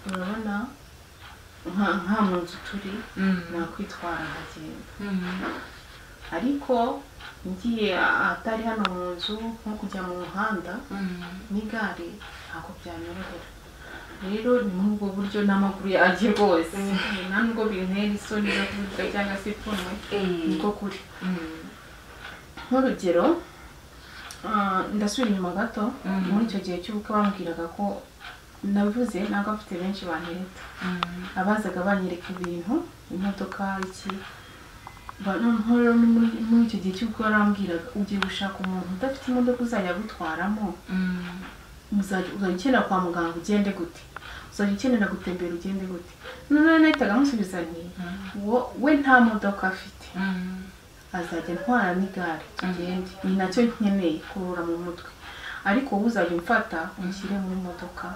urabona nka mu nzu turi nakwitwara nkagenda, ariko ngiye atari hano mu nzu nko kujya mu muhanda n'igare ntabwo byanyorohera. Rero ni muri ubwo buryo n'amaguru yanjye rwose nta nubwo bintera isoni zo kuvuga cyangwa se ipfunwe, niko kuri. Nk'urugero ndasubira inyuma gato, muri icyo gihe cy'ubukwe bambwiraga ko navuze ntabwo afite benshi bantereta, abazaga banyereka ibintu imodoka iki. Noneho muri icyo gihe cy'ubukwe barambwiraga ugiye gushaka umuntu udafite imodoka uzajya agutwaramo, uzajya ukenera kwa muganga ugende gute, uzajya ukenera gutembera ugende gute. Noneho nahitaga musubiza nti we nta modoka afite, azajya ntwara n'igare tugende, ni nacyo nkeneye kurura mu mutwe, ariko wowe uzajya umfata unshyire muri modoka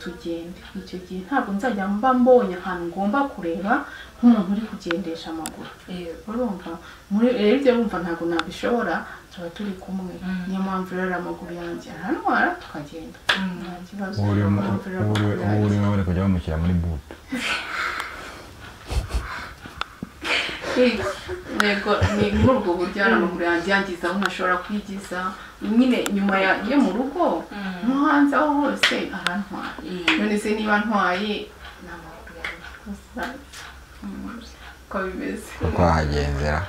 tugende. Icyo gihe ntabwo nzajya mba mbonye ahantu ngomba kureba nk'umuntu uri kugendesha amaguru. Urumva muri rero ibyo wumva ntabwo nabishobora, tuba turi kumwe, niyo mpamvu rero amaguru yanjye arantwara tukagenda nta kibazo.
Ubu bari kujya bamushyira muri butu.
Yego ni muri ubwo buryo amaguru yanjye yangiza aho ntashobora kwigiza nyine nyuma yo mu rugo no hanze aho hose arantwara. None se niba ntwaye ni amaguru yanjye uko bimeze
twahagenzera.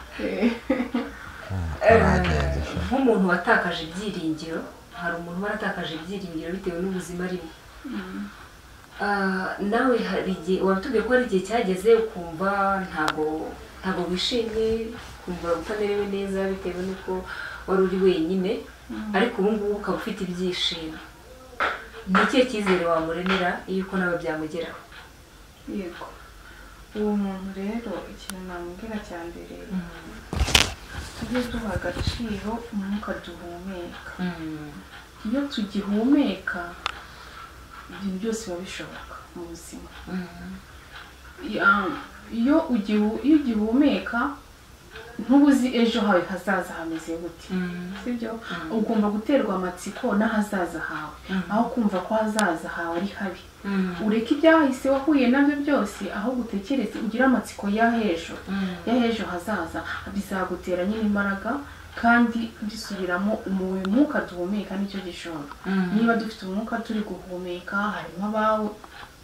Nk'umuntu watakaje ibyiringiro, hari umuntu waratakaje ibyiringiro bitewe n'ubuzima arimo. Nawe hari igihe watubwiye ko hari igihe cyageze ukumva ntabwo wishimye, ukumva utamerewe neza bitewe n'uko wari uri wenyine, ariko ubu ngubu ukaba ufite ibyishimo. Ni ikihe cyizere wamuremera yuko nawe byamugeraho?
Yego, uwo muntu rero ikintu namubwira cya mbere, tujye duha agaciro umwuka duhumeka. Iyo tugihumeka ibintu byose biba bishoboka mu buzima. Iyo ugihumeka ntubuzi ejo hawe hazaza hameze gute, sibyo? Ugomba guterwa amatsiko n'ahazaza hawe, aho kumva ko hazaza hawe ari habi. Ureke ibyahise wahuye nabyo byose, aho gutekereza ugira amatsiko y'ahejo y'ahejo hazaza, bizagutera nyine imbaraga kandi bisubiramo umwuka duhumeka nicyo gishoro. Niba dufite umwuka turi guhumeka, harimo abawe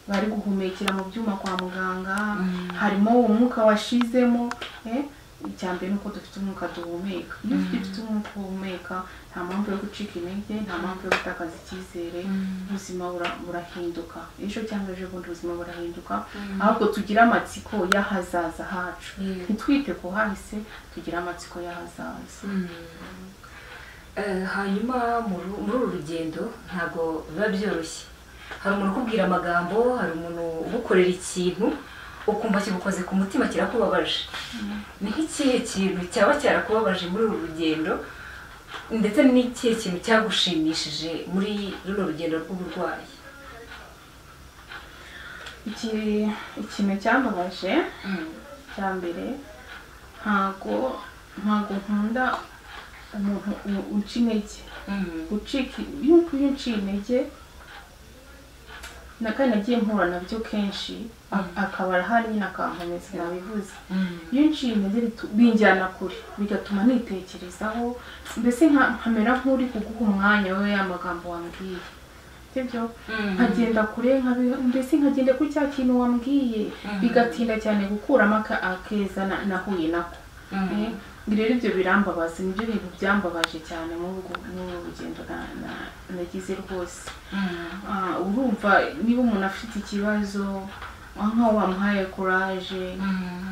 bari guhumekera mu byuma kwa muganga, harimo uwo mwuka washizemo, Icya mbere ni uko dufite umwuka duhumeka. Iyo ufite umwuka uhumeka, nta mpamvu yo gucika intege, nta mpamvu yo gutakaza icyizere. Ubuzima burahinduka ejo cyangwa ejo bundi, ubuzima burahinduka. Ahubwo tugire amatsiko y'ahazaza hacu, ntitwite ku hahise, tugire amatsiko y'ahazaza.
Hanyuma muri uru rugendo ntabwo biba byoroshye. Hari umuntu ukubwira amagambo, hari umuntu ugukorera ikintu ukumva kigukoze ku mutima, kirakubabaje. Ni nk'ikihe kintu cyaba cyarakubabaje muri uru rugendo, ndetse n'ikihe kintu cyagushimishije muri runo rugendo rw'uburwayi?
Ikintu cyambabaje cya mbere, ntago nkunda umuntu uca intege, gucika. Iyo unciye intege na kandi nagiye mpura nabyo kenshi, akaba arahari nyine akankomeza, nabivuze. Iyo nciye intege binjyana kure, bigatuma nitekerezaho, mbese nkamera nk'uri kuguha umwanya we ya magambo wambwiye, sibyo? Nkagenda kure, mbese nkagenda kuri cya kintu wambwiye, bigatinda cyane gukuramo akeza nahuye nako. Rero ibyo birambabaza, nibyo bintu byambabaje cyane muri uru rugendo nagize rwose. Urumva niba umuntu afite ikibazo, nkaho wamuhaye courage,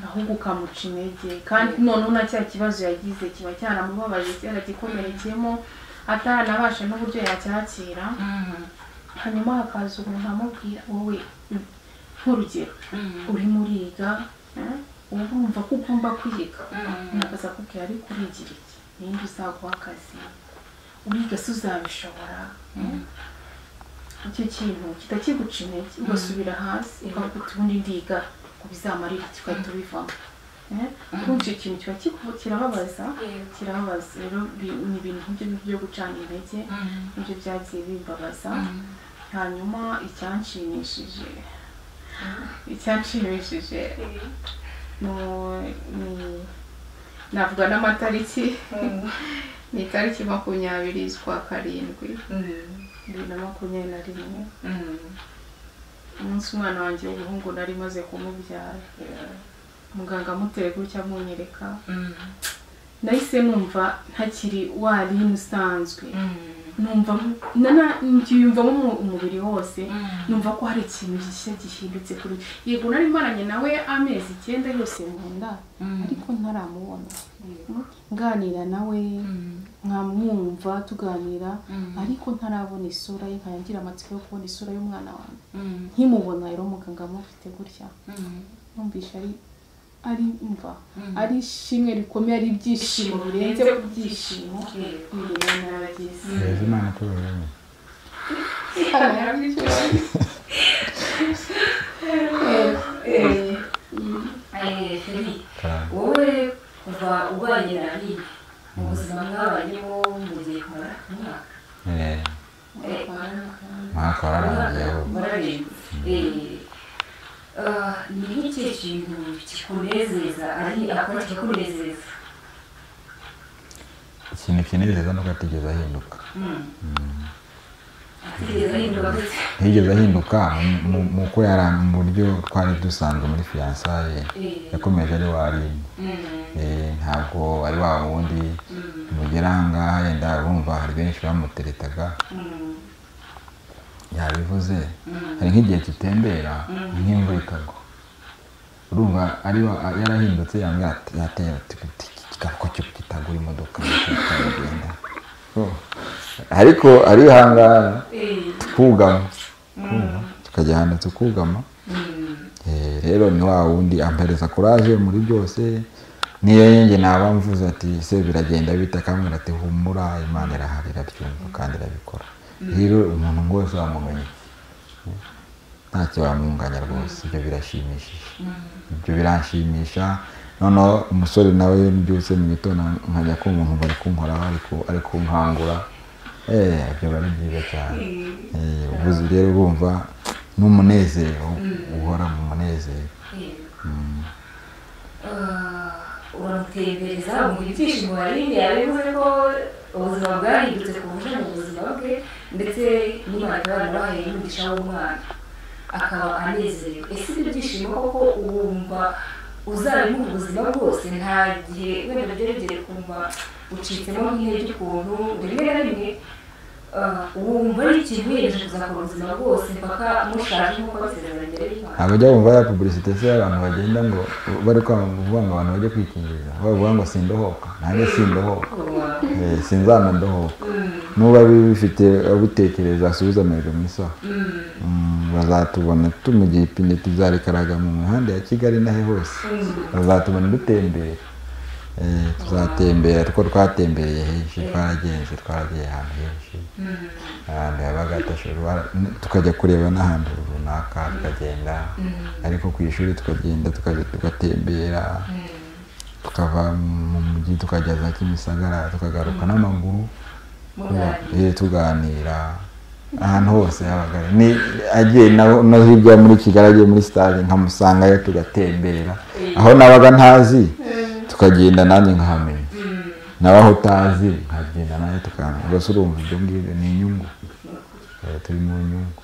ahubwo ukamuca intege, kandi noneho na cya kibazo yagize kiba cyaramubabaje, cyaragikomerekeyemo, ataranabasha n'uburyo yacyakira, hanyuma hakaza umuntu amubwira, wowe nk'urugero urimo uriga, uba wumva ko ugomba kwiga, akaza akubwira, ariko urigira iki? Ninde uzaguha akazi? Uriga se uzabishobora? Icyo kintu kitakiguca intege, ugasubira hasi, ukavuga uti ubundi ndiga ngo bizamarire iki? Ugahita ubivamo. Urumva icyo kintu kiba kirababaza, kirababaza. Rero ni ibintu nk'ibyo byo gucana intege, nibyo byagiye bimbabaza. Hanyuma icyanshimishije navuga n'amatariki, ni itariki 20 z'ukwa 7 2021, umunsi umwana wanjye w'umuhungu nari maze kumubyara, muganga amuteye gutya amunyereka, nahise numva ntakiri wa Aline usanzwe. Numva mbyiyumvamo umubiri wose, numva ko hari ikintu gishya gihindutse kuri. Yego, nari maranye nawe amezi 9 yose mu nda, ariko ntaramubona, nganira nawe nkamwumva tuganira, ariko ntarabona isura ye, nkagira amatsiko yo kubona isura y'umwana wanjye. Nkimubona rero muganga amufite gutya, numvisha ari mva ari ishimwe rikomeye, ari ibyishimo birenze ku byishimo biri naragize.
Imana tubonye.
Wowe kuva ubanye na Aline mu buzima mwabanyemo, mugiye kumara umwaka.
Umwaka wararangiye.
Ni nk'ikihe kintu kikunezeza ari akora kikunezeza?
Ikintu kinezeza nuko atigeze ahinduka. Ntiyigeze ahinduka muko yari mu buryo twari dusanzwe muri fiançailles, yakomeje ari wa Aline. Ntabwo ari wa wundi mugera ngaha yenda bumva hari benshi bamuteretaga, yabivuze. Hari nk'igihe tutembera nk'imvura ikagwa, urumva ari yarahindutse, yambwira yateye ko kitagura imodoka kitagenda, ariko arihangana, tukugama, tukajya ahantu tukugama. Rero ni wa wundi ampereza courage muri byose. Niyo njye naba mvuze ati se biragenda bita, akamubwira ati humura, Imana irahari, irabyumva kandi irabikora. Rero umuntu wese wamumenye ntacyo wamunganya rwose, ibyo birashimishije, ibyo biranshimisha. Noneho umusore nawe mbyutse mu gitondo nkajya kumva nkumva ari kunkoraho, ari kunkangura, ibyo biba ari byiza cyane. Ubuze rero urumva n'umunezero, uhora mu munezero.
Uramutembereza mu ibyishimo. Aline yabivuze ko ubuzima bwahindutse ku buryo mu buzima bwe, ndetse n'Imana ikaba yaramuhaye n'umugisha w'umwana, akaba anezerewe. Ese ibyo byishimo koko wumva uzabimuha ubuzima bwose? Nta gihe wenda byari kumva ucitsemo nk'intege ukuntu rimwe na rimwe wumva ari ikintu wiyemeje kuzakora ubuzima bwose mpaka mushaje nk'uko basezeranye imbere y'Imana.
Ntabwo ujya wumva ya publicité se y'abantu bagenda ngo bari kuvuga ngo abantu bajye kwikingiza, bavuga ngo sindohoka, nanjye sindohoka, sinzanandohoka. Nuba bifite abitekereza asubiza amerwe mu isaha. Bazatubona tumugiye ipine tuzarikaraga mu mihanda ya Kigali nahe hose, bazatubona dutembera. Tuzatembera kuko twatembereye henshi, twaragenze, twaragiye ahantu henshi, ahantu yabaga atashobora, tukajya kureba n'ahantu runaka tukagenda, ariko ku ishuri tukagenda tugatembera, tukava mu mujyi tukajya za Kimisagara, tukagaruka n'amaguru, tuganira ahantu hose yabaga ni agiye no hirya muri Kigali, agiye muri stade nkamusangayo tugatembera, aho nabaga ntazi tukagenda nanjye nkahamenya, nabaho utazi nkagenda nanjye tukamenya. Ubwo urumva ibyo ngibyo ni inyungu, turi mu nyungu.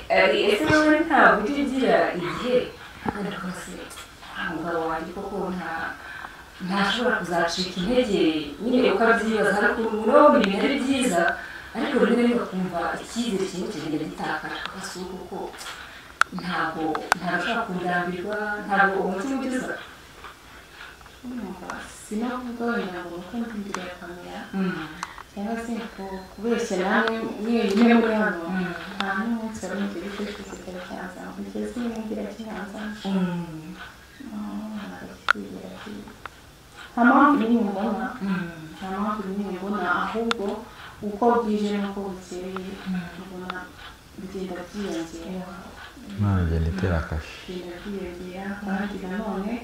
Ese wowe ntabwo ujya ugira igihe wenda rwose umugabo wanjye koko ntashobora kuzacika intege nyine ukabyibaza, hari ukuntu umuntu aba abona ibintu ari byiza ariko rimwe na rimwe ukumva icyizere kimwe kigenda gitakara, ugasura kuko ntabwo ntabashobora kundambirwa, ntabwo umutima ugeza.
Sinavuga wenda ngo nuko ndi imbere ya kamera cyangwa se kubeshya nawe mwenyine muri hano, nta n'umunsi wari mu gihe cy'igitekerezo cyanzamo, kugeza ubu ngira kinanzamo. Nta mpamvu n'imwe mbona, nta mpamvu n'imwe mbona, ahubwo uko bwije n'uko bukeye mbona bigenda byiyongera.
Imana igenda itera akashi.
Bigenda byiyongera, kandi nanone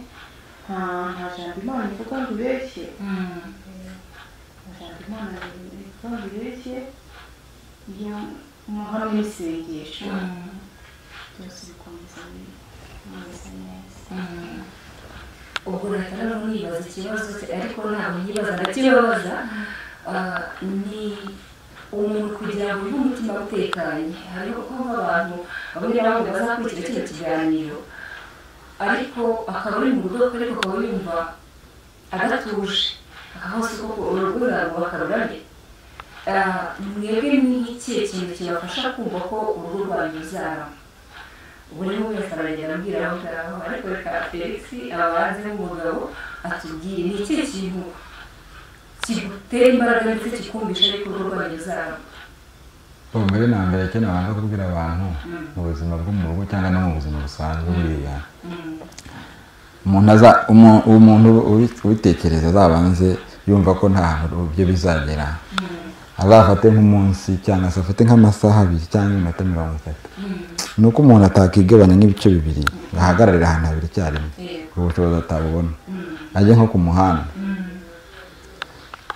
nta jambo Imana ivuga ngo ibeshye, nta jambo Imana ivuga ngo ibeshye, iyo hamwe n'isengesho byose bikomeza bimeze neza.
Ubwo nahita noneho nibaza ikibazo, ariko ntabwo nyibaza ndakibaza, ni umuntu kugira ngo yumve umutima utekanye. Hariho nk'abantu bamwe na bamwe bazakurikira kino kiganiro ariko akaba ari mu rugo, ariko akaba yumva adatuje, akavuga ko urugo rwabo ruramye. Mwebwe ni ikihe kintu kibafasha kumva ko urugo rwanyu ruzarama? Buri umwe wese aragenda ambwira aho ngaho, ariko reka Felix ababanze n'umugabo atubwire ni ikihe kintu kigutera imbaraga ndetse kikumvisha ariko urugo rwanyu ruzarama.
Mbere na mbere icyo nabanza kubwira abantu mu buzima bwo mu rugo cyangwa no mu buzima busanzwe, buriya umuntu ubitekereza azabanze yumva ko nta hantu ibyo bizagera, azafate nk'umunsi cyangwa se afate nk'amasaha abiri cyangwa iminota 30. Ni uko umuntu atakigabanya nk'ibice bibiri ahagararira ahantu habiri icyarimwe, ubushobozi atabubona, ajye nko ku muhanda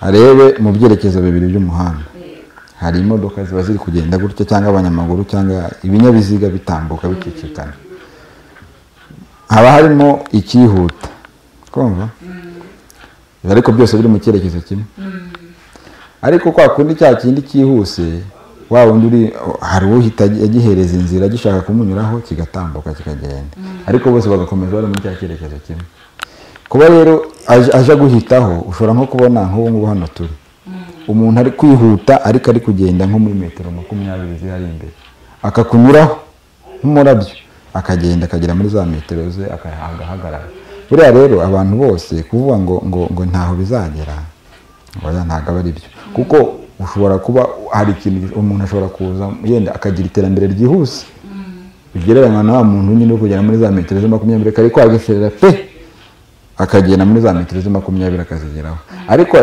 arebe mu byerekezo bibiri by'umuhanda, hari imodoka ziba ziri kugenda gutya cyangwa abanyamaguru cyangwa ibinyabiziga bitambuka bicicikana, haba harimo ikihuta kumva, ariko byose biri mu cyerekezo kimwe. Ariko kwa kundi cya kindi cyihuse wa wundi uri hari uhita agihereza inzira gishaka kumunyuraho kigatambuka kikagenda, ariko bose bagakomeza bari muri cya cyerekezo kimwe. Kuba rero aje guhitaho, ushobora nko kubona nk'ubu ngubu hano turi umuntu ari kwihuta ariko ari kugenda nko muri metero 20 ziri imbere, akakunyuraho nk'umurabyo akagenda akagera muri za metero ze agahagarara. Buriya rero abantu bose kuvuga ngo ngo ngo ntaho bizagera, oya ntabwo aba ari byo, kuko ushobora kuba hari ikintu umuntu ashobora kuza yenda akagira iterambere ryihuse bigereranywa na wa muntu nyine uri kugera muri za metero 20 ariko agaserera pe akagenda muri za metero 20 akazigeraho. Ariko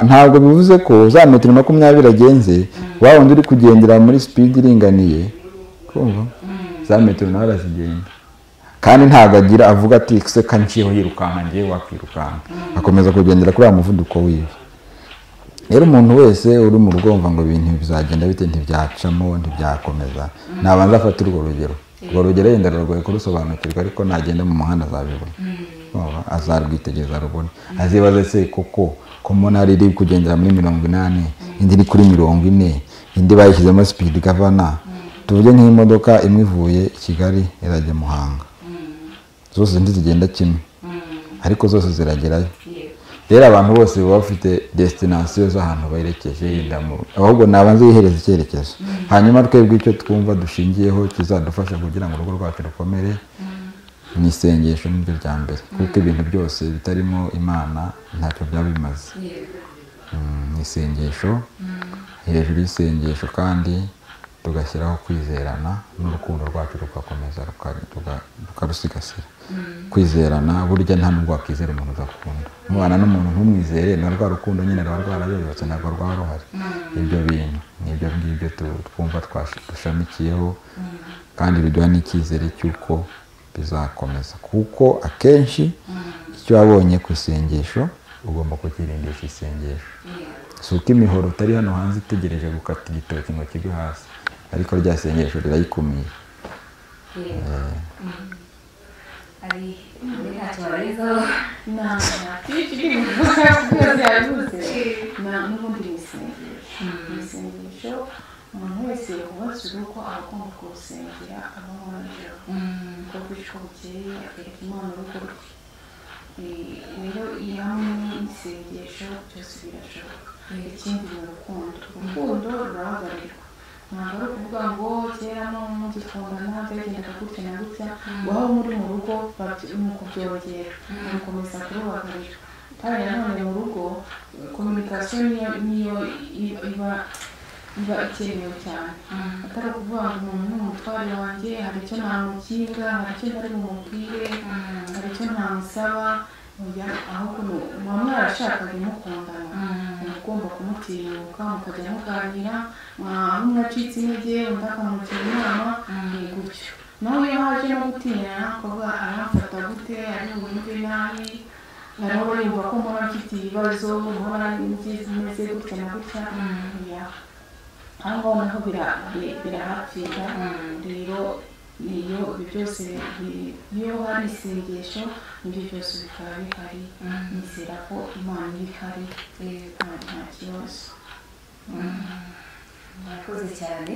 ntabwo bivuze ko za metero 20 agenze wa wundi uri kugendera muri speed iringaniye, kumva za metero nawe arazigenda, kandi ntabwo agira avuga ati se kanciyeho yirukanka ngiye wakwirukanka, akomeza kugendera kuri wa muvuduko wiwe. Rero umuntu wese uri mu rugo wumva ngo ibintu bizagenda bite, ntibyacamo, ntibyakomeza, nabanza afate urwo rugero. Urwo rugero yenda ruragoye kurusobanukirwa, ariko nagenda mu muhanda azabibona, azarwitegereza arubone, azibaze se koko ko mbona hari iri kugendera muri 80, indi iri kuri 40, indi bayishyizemo speed governor, Tuvuge nk'imodoka imwe ivuye i Kigali irajya Muhanga, zose ntizigenda kimwe ariko zose ziragerayo. Rero abantu bose baba bafite destination z'ahantu berekeje, ahubwo nabanze yihereza icyerekezo. Hanyuma twebwe icyo twumva dushingiyeho kizadufasha kugira ngo urugo rwacu rukomere ni isengesho, niryo rya mbere, kuko ibintu byose bitarimo Imana ntacyo byaba bimaze. Ni isengesho, hejuru y'isengesho kandi tugashyiraho kwizerana n'urukundo rwacu rugakomeza rukarusigasira. Kwizerana, burya nta nubwo wakwizera umuntu udakunda. Mubana n'umuntu ntumwizere, na rwa rukundo nyine ruba rwarayoyotse, ntabwo rwaba ruhari. Ibyo bintu nibyo ngibyo twumva dushamikiyeho, kandi biduha n'icyizere cy'uko bizakomeza, kuko akenshi icyo wabonye ku isengesho ugomba kukirindisha isengesho. Si uko imihoro utari hano hanze itegereje gukata igitoki ngo kigwe hasi, ariko rya sengesho rirayikumiye.
Isengesho umuntu wese wubatse urugo aba agomba kurusengera amanywa n'ijoro, uko bwije uko bukeye akereka Imana urugo rwe. Rero iyo hamwe n'isengesho byose birashoboka. Ikindi ni urukundo, urukundo rurahagarirwa. Ntabwo ari ukuvuga ngo kera mugikundana byagendaga gutya na gutya, aho muri mu rugo ni ukubyongera, ni ugukomeza kurubagarira. Kandi nanone mu rugo kominikasiyo niyo iba ikenewe cyane, atari ukuvuga ngo umuntu ni umutware wanjye, hari icyo namukinga, hari icyo ntari bumubwire, hari icyo ntamusaba, ahubwo muba mwarashakanye mukundana, uba ugomba kumutinyuka mukajya muganira, aho umwe acitse intege undi akamugira inama, ni gutyo. Nawe iyo haje no gutinyana ukavuga aramfata gute, ari bumve nabi, arahora yumva ko mpora mfite ibibazo, mpora meze gutya na gutya, aho ngaho naho birahapfira. Rero iyo ibyo byose iyo hari isengesho nibyo byose bikaba bihari, nizera ko Imana iba ihari, nta kibazo.
Murakoze cyane.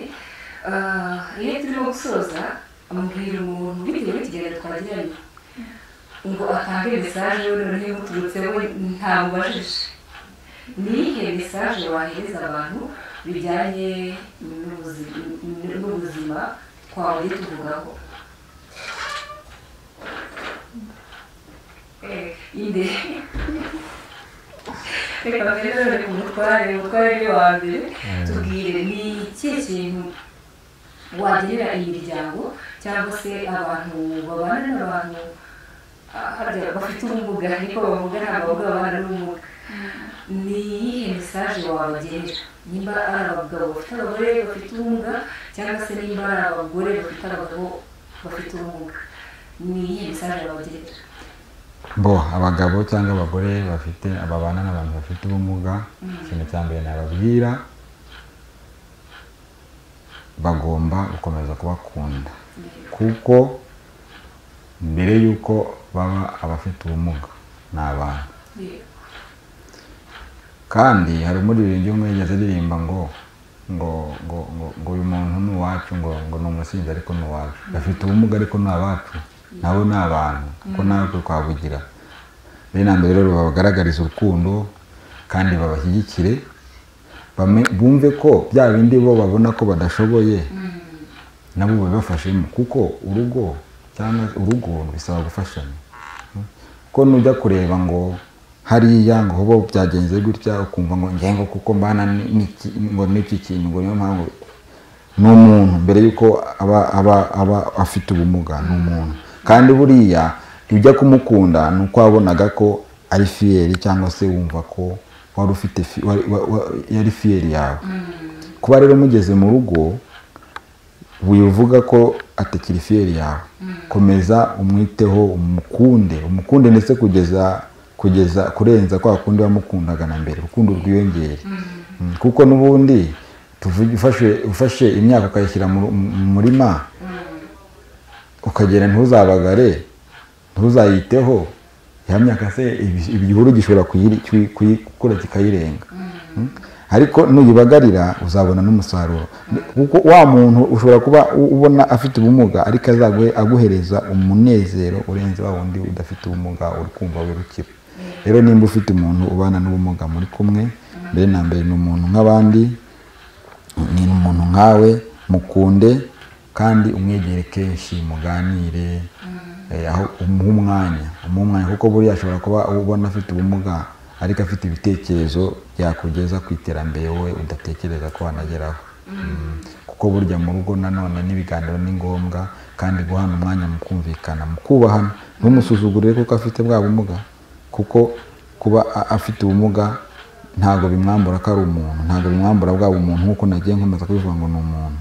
Iyo turimo gusoza, mbwira umuntu bitewe n'ikiganiro twagiranye ngo atange mesaje we noneho imuturutseho ntamubajije. Ni iyihe mesaje wahereza abantu bijyanye n'ubuzima twagiye tuvugaho? Inde reka mbere none ku mutware, umutware ni wa mbere, tubwire ni ikihe kintu wagenera imiryango cyangwa se abantu babana n'abantu bafite ubumuga, niko bavuga, ntabwo bavuga babana n'ubumuga. Ni iyihe mesaje wabagenera, nimba ari abagabo bafite abagore bafite ubumuga cyangwa se nimba ari abagore bafite abagabo bafite ubumuga, ni iyihe mesaje wabagenera?
Bo abagabo cyangwa abagore bafite ababana n'abantu bafite ubumuga, ikintu cya mbere nababwira, bagomba gukomeza kubakunda, kuko mbere y'uko baba abafite ubumuga ni abantu. Kandi hari umuririmbyi umwe yigeze aririmba ngo ngo ngo ngo uyu muntu ni uwacu, ngo ngo ni umusinzi ariko ni uwacu, bafite ubumuga ariko ni abacu, nabo ni abantu, kuko natwe twabugira. Mbere na mbere rero babagaragariza urukundo kandi babashyigikire, bumve ko bya bindi bo babona ko badashoboye nabo babibafashemo, kuko urugo cyangwa urugo bisaba gufashanya. Kuko nujya kureba ngo hariya ngo hobo byagenze gutya, ukumva ngo ngengo kuko mbana ngo n'iki kintu, ngo niyo mpamvu ni umuntu mbere yuko aba afite ubumuga, ni umuntu. Kandi buriya ujya kumukunda ni uko wabonaga ko ari fiyeri, cyangwa se wumva ko wari ufite yari fiyeri yawe. Kuba rero mugeze mu rugo wivuga ko atakiri fiyeri yawe, komeza umwiteho, umukunde, umukunde ndetse kugeza kurenza kwa kundi wamukundaga na mbere, urukundo rwiyongere. Kuko n'ubundi ufashe imyaka ukayishyira mu murima, ukagera ntuzabagare, ntuzayiteho, ya myaka se igihuru gishobora kuyikura kikayirenga. Ariko nuyibagarira uzabona n'umusaruro, kuko wa muntu ushobora kuba ubona afite ubumuga ariko azaguhe aguhereza umunezero urenze wa wundi udafite ubumuga uri kumva wirukira. Rero nimba ufite umuntu ubana n'ubumuga muri kumwe, mbere na mbere ni umuntu nk'abandi, ni umuntu nkawe, mukunde kandi umwegere kenshi, muganire, aho umuhe umwanya, kuko buriya ashobora kuba ubona afite ubumuga ariko afite ibitekerezo byakugeza ku iterambere wowe udatekereza ko wanageraho. Kuko burya mu rugo nanone n'ibiganiro ni ngombwa, kandi guhana umwanya mukumvikana, mukubahana, ntumusuzugure kuko afite bwa bumuga, kuko kuba afite ubumuga ntabwo bimwambura ko ari umuntu, ntabwo bimwambura bwa bumuntu nk'uko nagiye nkomeza kubivuga ngo ni umuntu.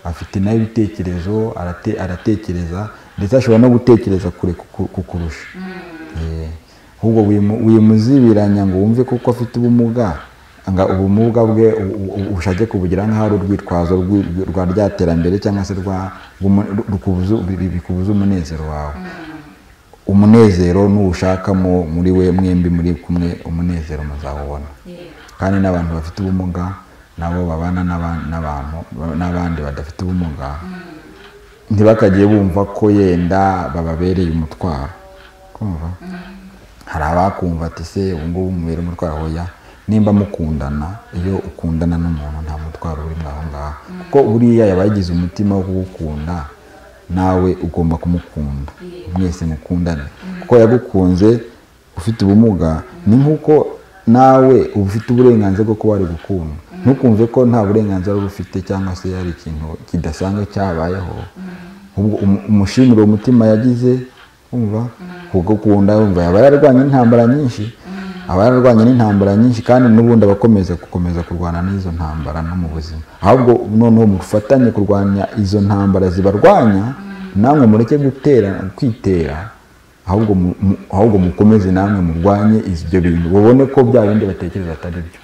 Afite nawe ibitekerezo, aratekereza, ndetse ashobora no gutekereza kure kukurusha. Ahubwo wimuzibiranya ngo wumve kuko afite ubumuga, nga ubumuga bwe ushake kubugira nk'aho ari urwitwazo rwa rya terambere cyangwa se bikubuza umunezero wawe. Umunezero n'ushakamo muri we mwembi muri kumwe, umunezero muzawubona. Kandi n'abantu bafite ubumuga nabo babana n'abantu n'abandi badafite ubumuga, ntibakagiye bumva ko yenda bababereye umutwaro. Kumva hari abakumva ati se ubu ngubu mubere umutwaro, hoya. Nimba mukundana, iyo ukundana n'umuntu nta mutwaro uri aho ngaho, kuko buriya yaba yagize umutima wo kugukunda, nawe ugomba kumukunda, mwese mukundane. Kuko yagukunze ufite ubumuga, ni nkuko nawe ufite uburenganzira bwo kuba ari gukunda. Ntukumve ko nta burenganzira ufite cyangwa se ari ikintu kidasanzwe cyabayeho. Ubwo umushimire umutima yagize, umva kugukunda, umva yaba yararwanye intambara nyinshi, aba yararwanye n'intambara nyinshi, kandi n'ubundi abakomeza gukomeza kurwana n'izo ntambara no mu buzima. Ahubwo noneho mufatanye kurwanya izo ntambara zibarwanya, namwe mureke gutera kwitera, ahubwo mukomeze namwe murwanye ibyo bintu, babone ko bya bindi batekereza atari byo.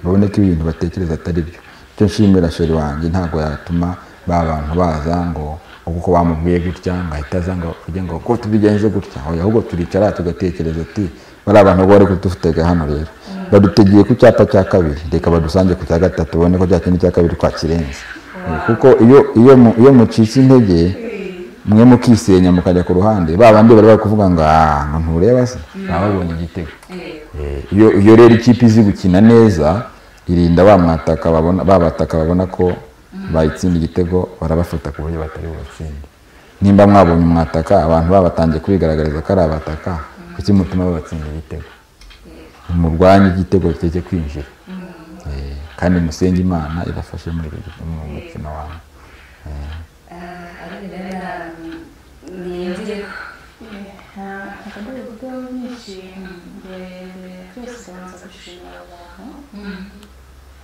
Babone ko ibintu batekereza atari byo. Icyo nshimira sheri wanjye, ntabwo yatuma ba bantu baza ngo kuko bamubwiye gutya ngo ahita aza ngo kugira ngo ko tubigenze gutya, ahubwo turicara tugatekereza ati bari abantu bari kudutega hano rero badutegeye ku cyapa cya kabiri, reka badusange ku cya gatatu, babone ko cya kindi cya kabiri twakirenze. Kuko iyo mucitse intege mwe mukisenya mukajya ku ruhande, ba bandi bari kuvuga ngo ah ntureba se babonye igitego. Iyo rero ikipe izi gukina neza irinda ba mwataka babona babataka babona ko bayitsinda igitego, barabafata ku buryo batari bubatsinde. Nimba mwabonye umwataka abantu babatangiye kwigaragariza ko ari abataka, kuki mutuma babatsinda igitego? Murwanye igitego kiteke kwinjira. Kandi musenge Imana irafashe muri mukino wawe.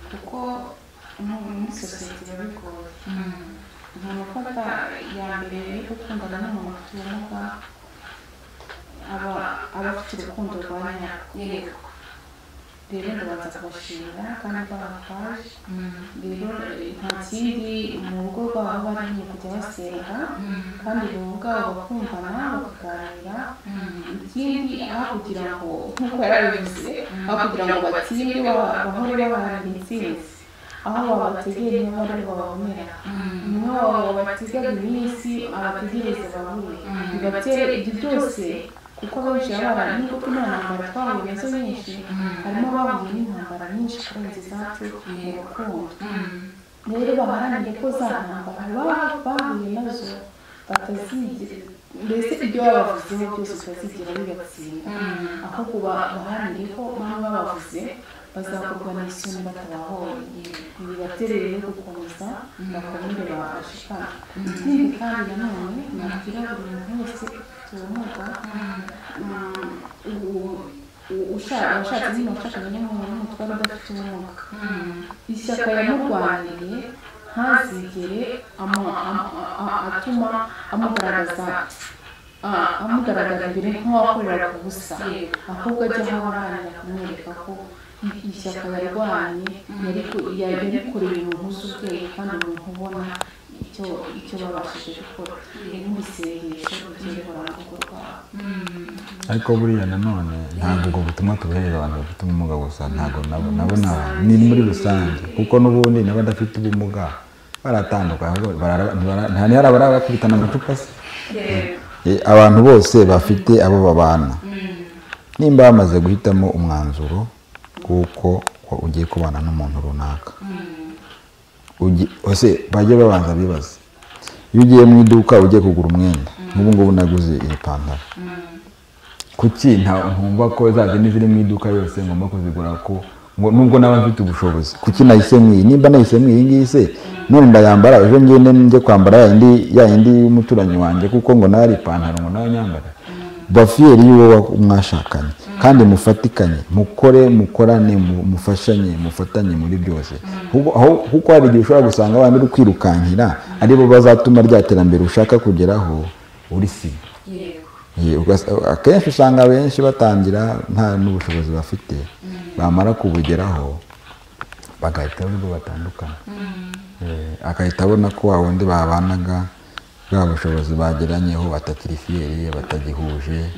Kuko muri sosiyete biba bigoye. Umuntu ufata iya mbere yo gukundana n'umuntu ufite ubumuga aba afite urukundo rwa nyarwo. Rero ndabanza kubashimira kandi babafaje. Rero nta kindi mu rugo rwabo bari ni kujya basenga, kandi bo ubwabo bakumvana bakaganira. Ikindi aho kugira ngo nk'uko yarabivuze, aho kugira ngo batsinde bahore babaharanira intsinzi, aho babategeye niho bari babonera, niho babategaga iminsi abategereza babure, bibatera ibyo byose. Kuko abenshi abana nubwo nta ntambara twahuye nazo nyinshi, harimo abahuye n'intambara nyinshi kurenza izacu mu rukundo. Rero baharanire ko za ntambara bahuye nazo batazigera, mbese ibyo babavuzeho byose bitazigera bibatsinda, ahubwo baharanire ko baba babavuze bazakorwa n'isoni batabahonye. Bibatere rero gukomeza bakomere bashikame. Ikindi kandi nanone nabwira buri muntu wese ufite ubumuga, ushatse nyine washakanye n'umuntu w'umutware udafite ubumuga, ishyaka yamurwaniye ntazigere atuma amugaragaza imbere nk'uwakorera ku busa, ahubwo ajya aho aharanira kumwereka ko ishyaka yarwanye yarikoreye umuntu uzi ubwenge kandi umuntu ubona. icyo babashije gukora. N'isengesho ry'Uhoraho mu rugo rwabo.
Ariko buriya nanone ntabwo ubwo butumwa tubuhereza abantu bafite ubumuga gusa, ntabwo nabo ni muri rusange, kuko n'ubundi n'abadafite ubumuga baratandukanye, ntihari abarabakubitana amacupa se. Abantu bose bafite abo babana, nimba bamaze guhitamo umwanzuro kuko ugiye kubana n'umuntu runaka, ose bajye babanza bibaze. Iyo ugiye mu iduka ugiye kugura umwenda, nk'ubu ngubu naguze iyi pantaro, kuki ntumva ko za zindi ziri mu iduka yose ngomba kuzigura, ko ngo nubwo naba mfite ubushobozi, kuki nahisemo iyi? Nimba nahisemo iyi ngiyi se, none ndayambara, ejo ngende njye kwambara ya yindi y'umuturanyi wanjye, kuko ngo nawe ari ipantaro ngo nawe nyambara? Ba fier y'uwo mwashakanye, kandi mufatikanye, mukore, mukorane, mufashanye, mufatanye muri byose, kuko hari igihe ushobora gusanga abandi uri kwirukankira aribo bazatuma rya terambere ushaka kugeraho urisiga. Akenshi usanga benshi batangira nta n'ubushobozi bafite, bamara kubugeraho bagahita aribwo batandukana. Agahita abona ko wa wundi babanaga bwa bushobozi bageranyeho batakiri fier ye, batagihuje,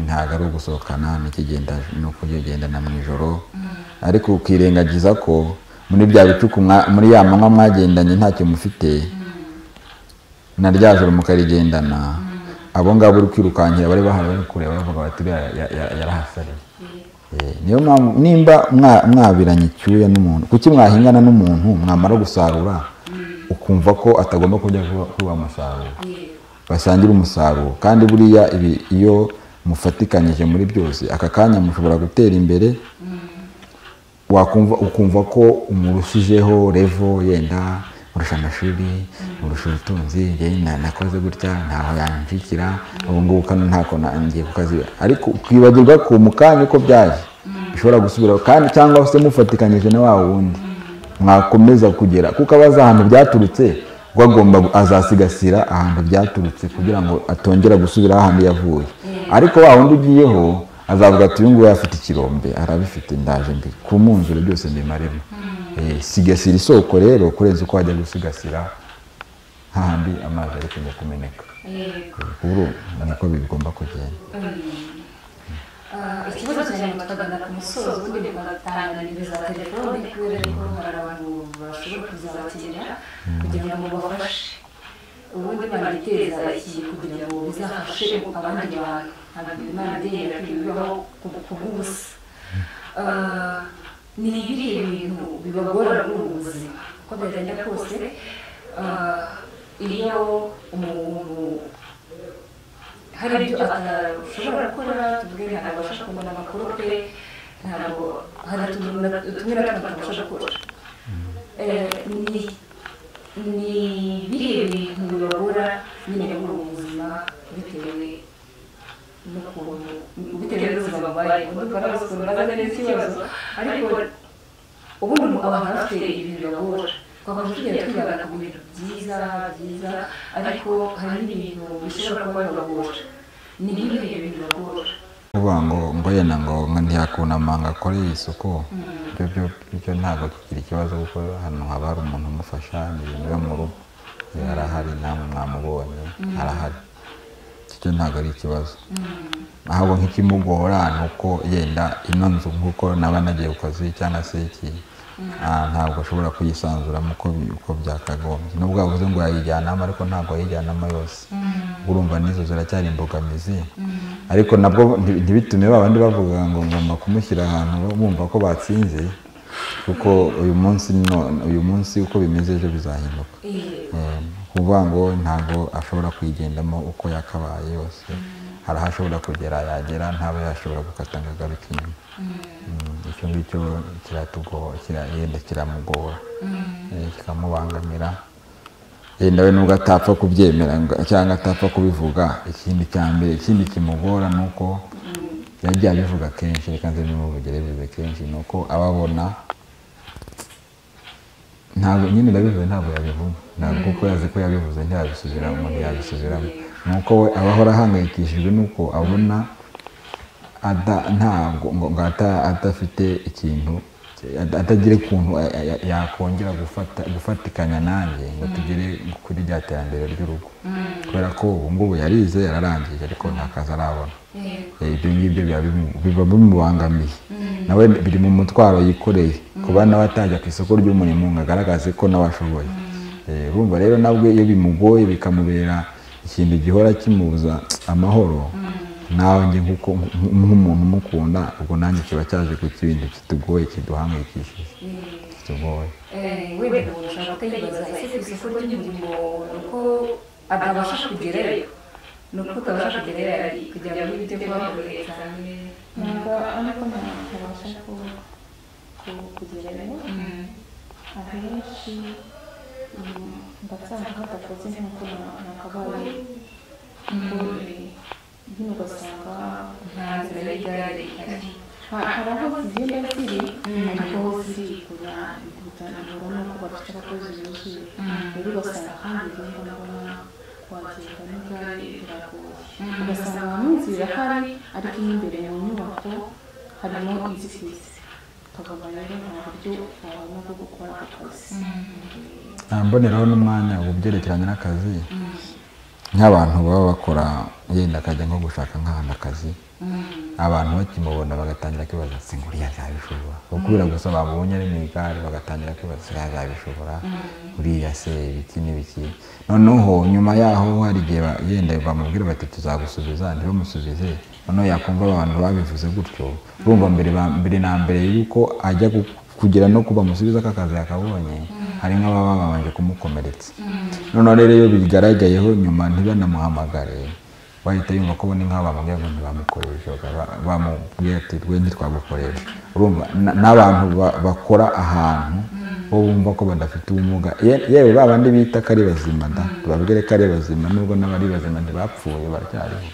ntabwo ari ugusohokana n'ikigenda no kugendana mu ijoro. Ariko ukirengagiza ko muri bya bicuku, muri ya manywa mwagendanye ntacyo mufite, na rya joro mukarigendana, abo ngabo uri kwirukankira bari bahari bari kureba, bavuga bati: "Uriya yarahasariye." Niyo mpamvu nimba mwabiranye icyuya n'umuntu, kuki mwahingana n'umuntu, mwamara gusarura ukumva ko atagomba kurya kuri wa musaruro, basangira umusaruro? Kandi buriya ibi iyo mufatikanyije muri byose, aka kanya mushobora gutera imbere, wakumva ukumva ko umurushijeho level, yenda murusha amashuri, murusha ubutunzi, njye nakoze gutya ntaho yanshikira ubu ngubu, kano ntako ngiye ku kazi. Ariko ukibagirwa ko mu kanya uko byaje bishobora gusubiraho, kandi cyangwa se mufatikanyije na wa wundi mwakomeza kugera, kuko aba azi ahantu byaturutse, ubwo agomba azasigasira ahantu byaturutse kugira ngo atongera gusubira ahandi yavuye. Ariko wa wundi ugiyeho azavuga ati: "Uyu nguyu afite ikirombe, arabifite, ndaje mbi kumunzure byose mbimaremo." Sigasira isoko rero kurenza uko wajya gusigasira hahandi amazi ari kujya kumeneka. Ubu niko bigomba kugenda.
Ikibazo cya nyuma, tukagana ku musozo, ubundi mugatanga nimero za telefone, kubera ko hari abantu bashobora kuzabakenera kugira ngo babafashe. Ubundi Imana iteza iki kugira ngo bizafashe abandi bantu, ntabwo Imana igendera bibaho ku bw'ubusa. Ni ibihe bintu bibagora muri ubu buzima? Uko byagenda kose, iyo umuntu hari ibyo atashobora gukora, tuvuge ntabwo abasha kubona amakorope, ntabwo hari utuntu tumwe na tumwe atabasha gukora, ni ibihe bintu bibagora nyine muri ubu buzima, bitewe n'ukuntu, bitewe n'ubuzima babayemo? Ndumva nabuze ukuntu mbaza neza ikibazo, ariko ubundi abantu bafite ibintu bibagora. Twakomeje tugenda twibanda ku bintu byiza byiza, ariko hari n'ibintu bishobora kuba bibagora. Ni ibihe bintu bibagora?
Kuvuga ngo yenda ngo ntiyakunama ngo akore isuku, ibyo ntabwo kigira ikibazo, kuko hano haba hari umuntu umufasha. Ni ibintu biba mu rugo, arahari, namwe mwamubonye, arahari. Icyo ntabwo ari ikibazo. Ahubwo nk'ikimugora ni uko yenda ino nzu, nk'uko naba nagiye ku kazi cyangwa se iki, ntabwo ashobora kuyisanzuramo uko byakagombye, nubwo yavuze ngo yayijyanamo, ariko ntabwo yayijyanamo yose. Urumva n'izo ziracyari imbogamizi, ariko nabwo ntibitume ba bandi bavuga ngo ngomba kumushyira ahantu bumva ko batsinze, kuko uyu munsi uyu munsi uko bimeze, ejo bizahinduka. Kuvuga ngo ntabwo ashobora kuyigendamo uko yakabaye yose, hari aho ashobora kugera, yagera ntabe yashobora gukata ngo agaruke inyuma. Icyo ngicyo kiratugora, yenda kiramugora, kikamubangamira, yenda we nubwo atapfa kubyemera cyangwa atapfa kubivuga. Ikindi cya mbere, ikindi kimugora ni uko yagiye abivuga kenshi, reka nze mbimuvugire, bivuze kenshi, ni uko aba abona ntabwo nyine ndabivuze, ntabwo yabivuga, ntabwo, kuko yazi ko yabivuze ntiyabisubiramo, ntiyabisubiramo. Ni uko we aba ahora ahangayikishijwe n'uko abona ntabwo ngo adafite ikintu. atagira ukuntu yakongera gufatikanya nanjye ngo tugere kuri rya terambere ry'urugo, kubera ko ubu ngubu yarize yararangije ariko nta kazi arabona. Ibyo ngibyo biba bimubangamiye, nawe biri mu mutwaro yikoreye, kuba nawe atajya ku isoko ry'umurimo ngo agaragaze ko nawe ashoboye. Urumva rero nabwo iyo bimugoye bikamubera ikintu gihora kimubuza amahoro, nawe njye nk'umuntu umukunda, ubwo nanjye kiba cyaje ku kintu kitugoye, kiduhangayikishije, kitugoye.
Wenda umuntu ashobora kwibaza ese ku isoko ry'umurimo uko atabasha kugerayo, ni uko utabasha kugerayo kugira ngo ibyo kubakorera cyane
ntabwo ariko ntabasha kugerayo ahenshi mbatsanga hadakoze nk'uko nakabaye, nyine ugasanga
nta nzira y'igare ihari.
Hari aho zigenda ziri ariko ho zirikura bihura n'uko bafite abakozi buzuye, rero ugasanga kandi igenda mbona kuhagenda n'igare biragoye, ugasanga hamwe inzira irahari ariko mo imbere mu nyubako harimo inzitizi, ukabona rero nta buryo wabona bwo gukora ako kazi.
Mboneraho n'umwanya ubu byerekeranye n'akazi, nk'abantu baba bakora yenda akajya nko gushaka nk'ahantu akazi, abantu bakimubona bagatangira kwibaza se nguriya azabishobora, kubera gusa babonye ari mu igare bagatangira kwibaza se azabishobora, uriya se ibiki n'ibiki. Noneho nyuma yaho hari igihe yenda bamubwira bati tuzagusubiza, ntibamusubize. Noneho yakumva abantu babivuze gutyo, urumva mbere na mbere yuko ajya kugira no kuba musubiza akazi yakabonye, hari nk'ababa babanje kumukomeretsa. Noneho rero iyo bigaragayeho nyuma ntibanamuhamagare, bahita yumva ko ni nk'abo bamubwiye ngo ntibamukoresha, bamubwiye ati rwe ntitwagukoresha. Urumva n'abantu bakora ahantu bo bumva ko badafite ubumuga, yewe ba bandi bita ko ari bazima da, tubabwire ko ari bazima nubwo n'abari bazima ntibapfuye baracyariho.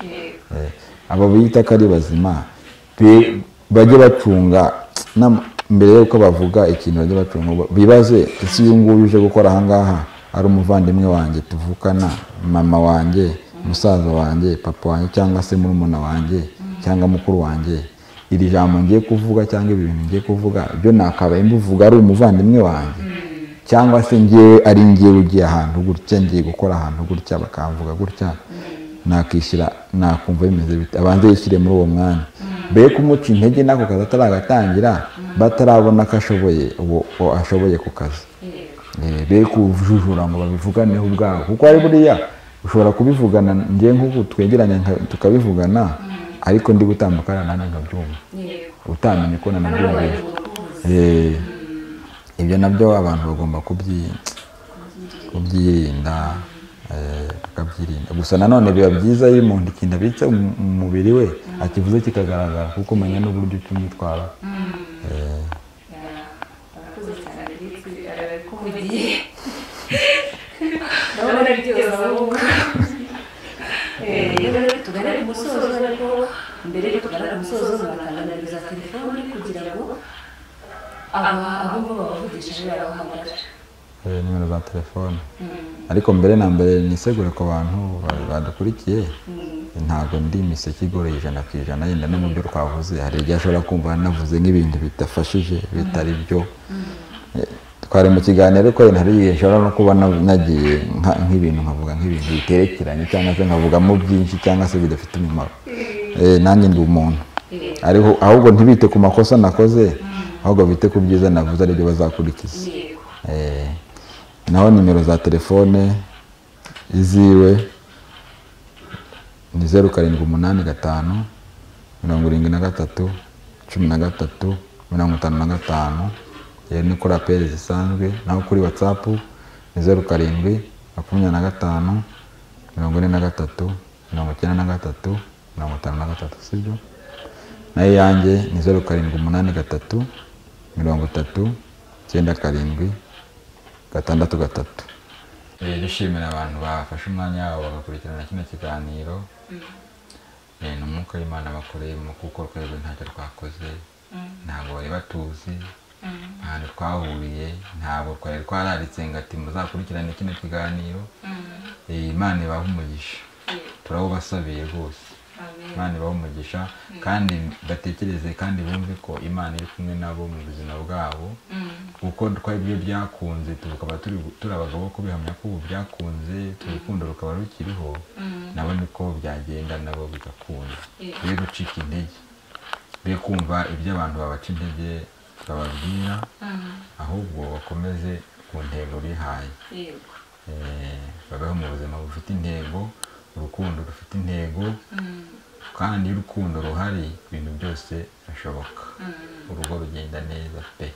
Abo bita ko ari bazima bajye bacunga mbere yuko bavuga ikintu, bajye bacunga bibaze ese uyu nguyu uje gukora aha ngaha ari umuvandimwe wanjye tuvukana, mama wanjye, musaza wanjye, papa wanjye, cyangwa se murumuna wanjye cyangwa mukuru wanjye, iri jambo ngiye kuvuga cyangwa ibi bintu ngiye kuvuga byo nakabaye mbivuga ari umuvandimwe wanjye, cyangwa se ngiye ari ngiye ugiye ahantu gutya, ngiye gukora ahantu gutya bakamvuga gutya, nakishyira nakumva bimeze bite, abanze yishyire muri uwo mwanya, mbere kumuca intege nako kazi ataragatangira, batarabona ko ashoboye uwo ashoboye ku kazi, be kujujura ngo babivuganeho ubwabo, kuko ari buriya ushobora kubivugana ngiye nk'uku twegeranya tukabivugana, ariko ndi gutambukana nanjye nkabyumva, utamenye ko nanabyumvise. Ibyo nabyo abantu bagomba kubyirinda, bakabyirinda. Gusa nanone biba byiza iyo umuntu ikintu abitse mu mubiri we akivuze kikagaragara, kuko umenya n'uburyo cyumwitwara.
Tugana ku musozo, ariko mbere yuko tugana ku musozo batanga za telefoni kugira ngo abumva babavugisha babahamagara.
Nimero za telefone, ariko mbere na mbere nisegure ku bantu badukurikiye, ntabwo ndi imiseke igoroye 100%, yenda no mu byo twavuze hari igihe ashobora kumva navuze nk'ibintu bidafashije bitari byo. Twari mu kiganiro ariko hari igihe nshobora no kuba nagiye nk'ibintu nkavuga nk'ibintu biterekeranye, cyangwa se nkavugamo byinshi cyangwa se bidafite umumaro. Nanjye ndi umuntu, ahubwo ntibite ku makosa nakoze, ahubwo bite ku byiza navuze aribyo bazakurikiza. Naho nimero za telefone iziwe ni 0785 73 13 55, iyo ni kuri aperi zisanzwe. Naho kuri WhatsApp ni 07 25 43 93 53, sibyo? Nayo yanjye ni 0783 30 97 63. Dushimira abantu bafashe umwanya wabo bagakurikirana kino kiganiro. Ni umwuka w'Imana bakoreyemo, kuko twebwe ntacyo twakoze, ntabwo bari batuzi, ahantu twahuriye ntabwo twari twararitse ngo ati muzakurikirane kino kiganiro. Imana ibahe umugisha, turawubasabiye rwose. Imana ibahe umugisha kandi batekereze kandi bumve ko Imana iri kumwe nabo mu buzima bwabo, kuko twari byakunze tukaba turi abagabo ko bihamya ko ubu byakunze, urukundo rukaba rukiriho, nabo niko byagenda nabo bigakunda. Be gucika intege, be kumva ibyo abantu babaca intege bababwira, ahubwo bakomeze ku ntego bihaye. Babeho mu buzima bufite intego, urukundo rufite intego, kandi iyo urukundo ruhari ibintu byose birashoboka. Urugo rugenda neza pe,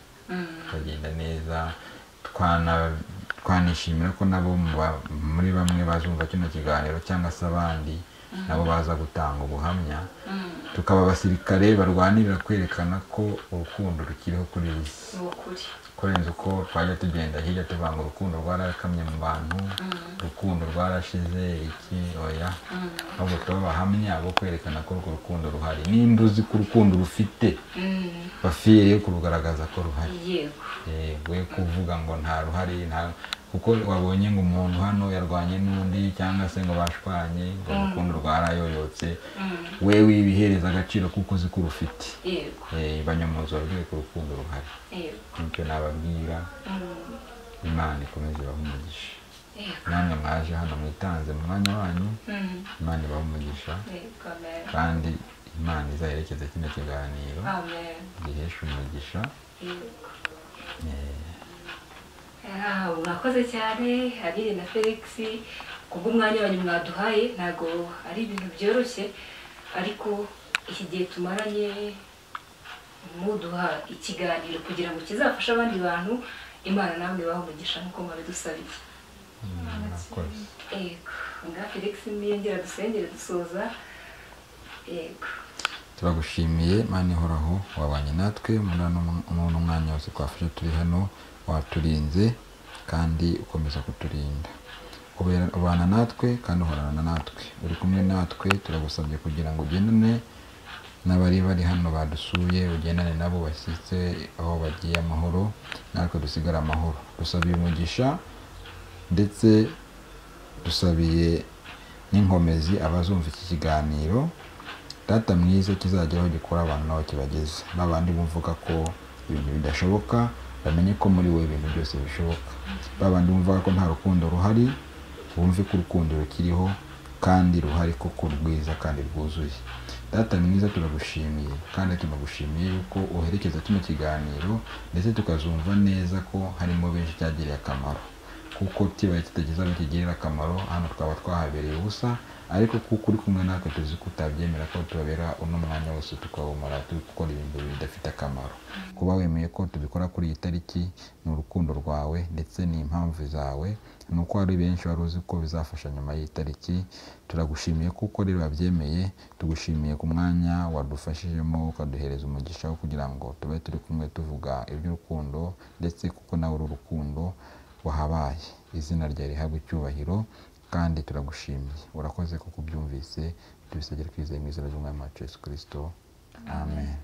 rugenda neza. Twanishimira ko nabo muri bamwe bazumva kino kiganiro cyangwa se abandi nabo baza gutanga ubuhamya, tukaba abasirikare barwanirira kwerekana ko urukundo rukiriho kuri iyi si, kurenza uko twajya tugenda hirya tuvanga urukundo rwarakamye mu bantu, urukundo rwarashize iki, oya. Ahubwo tuba abahamya bo kwerekana ko urwo rukundo ruhari. Nimba uzi ko urukundo rufite, bafiyeye kurugaragaza ko ruhari. We kuvuga ngo nta ruhari, nta, kuko wabonye ngo umuntu hano yarwanye n'undi cyangwa se ngo bashwanye ngo urukundo rwarayoyotse, we wibihereza agaciro kuko uzi ko rufite. Banyomoza babwire ko urukundo ruhari. Nicyo nababwira. Imana ikomeze ibahe umugisha. Namwe mwaje hano mwitanze mu mwanya wanyu, Imana ibahe umugisha, kandi Imana izaherekeze kino kiganiro giheshe umugisha.
Mwakoze cyane Aline na Felix kubw'umwanya wanyu mwaduhaye. Ntago ari ibintu byoroshye, ariko iki gihe tumaranye muduha ikiganiro kugira ngo kizafashe abandi bantu, Imana namwe ibahe umugisha nk'uko mwabidusabiye. Yego, nga Felix niyongera dusengere dusoza. Yego,
turagushimiye Mana ihoraho, wabanye natwe muri uno mwanya wose twafashe turi hano, waturinze kandi ukomeza kuturinda, ubana natwe kandi uhorana natwe, uri kumwe natwe. Turagusabye kugira ngo ugendane n'abari bari hano badusuye, ugendane nabo bashyitse aho bagiye amahoro, natwe dusigare amahoro. Dusabiye umugisha ndetse dusabiye n'inkomezi abazumva iki kiganiro. Data mwiza, kizageraho gikora abantu nabo kibageze, babandi bumvuga ko ibintu bidashoboka bamenye ko muri we ibintu byose bishoboka, babandi bumva ko nta rukundo ruhari bumve ko urukundo rukiriho kandi ruhari koko rwiza kandi rwuzuye. Data mwiza, turagushimiye kandi tunagushimiye yuko uherekeza kino kiganiro ndetse tukazumva neza ko harimo benshi cyagiriye akamaro, kuko kibaye kitageze aho kigirira akamaro hano twaba twahabereye ubusa, ariko kuko uri kumwe natwe tuzi ko utabyemera ko tubabera uno mwanya wose tukawumara turi gukora ibintu bidafite akamaro. Kuba wemeye ko tubikora kuri iyi tariki ni urukundo rwawe ndetse n'impamvu zawe, ni uko hari benshi wari uzi ko bizafasha nyuma y'iyi tariki. Turagushimiye kuko rero wabyemeye, tugushimiye ku mwanya wadufashijemo ukaduhereza umugisha wo kugira ngo tube turi kumwe tuvuga iby'urukundo, ndetse kuko nawe uri urukundo wahabaye. Izina ryawe rihabwe icyubahiro kandi turagushimiye. Urakoze kuko ubyumvise, tubisabye twizeye mu izina ry'Umwami wacu Yesu Kristo. Amen.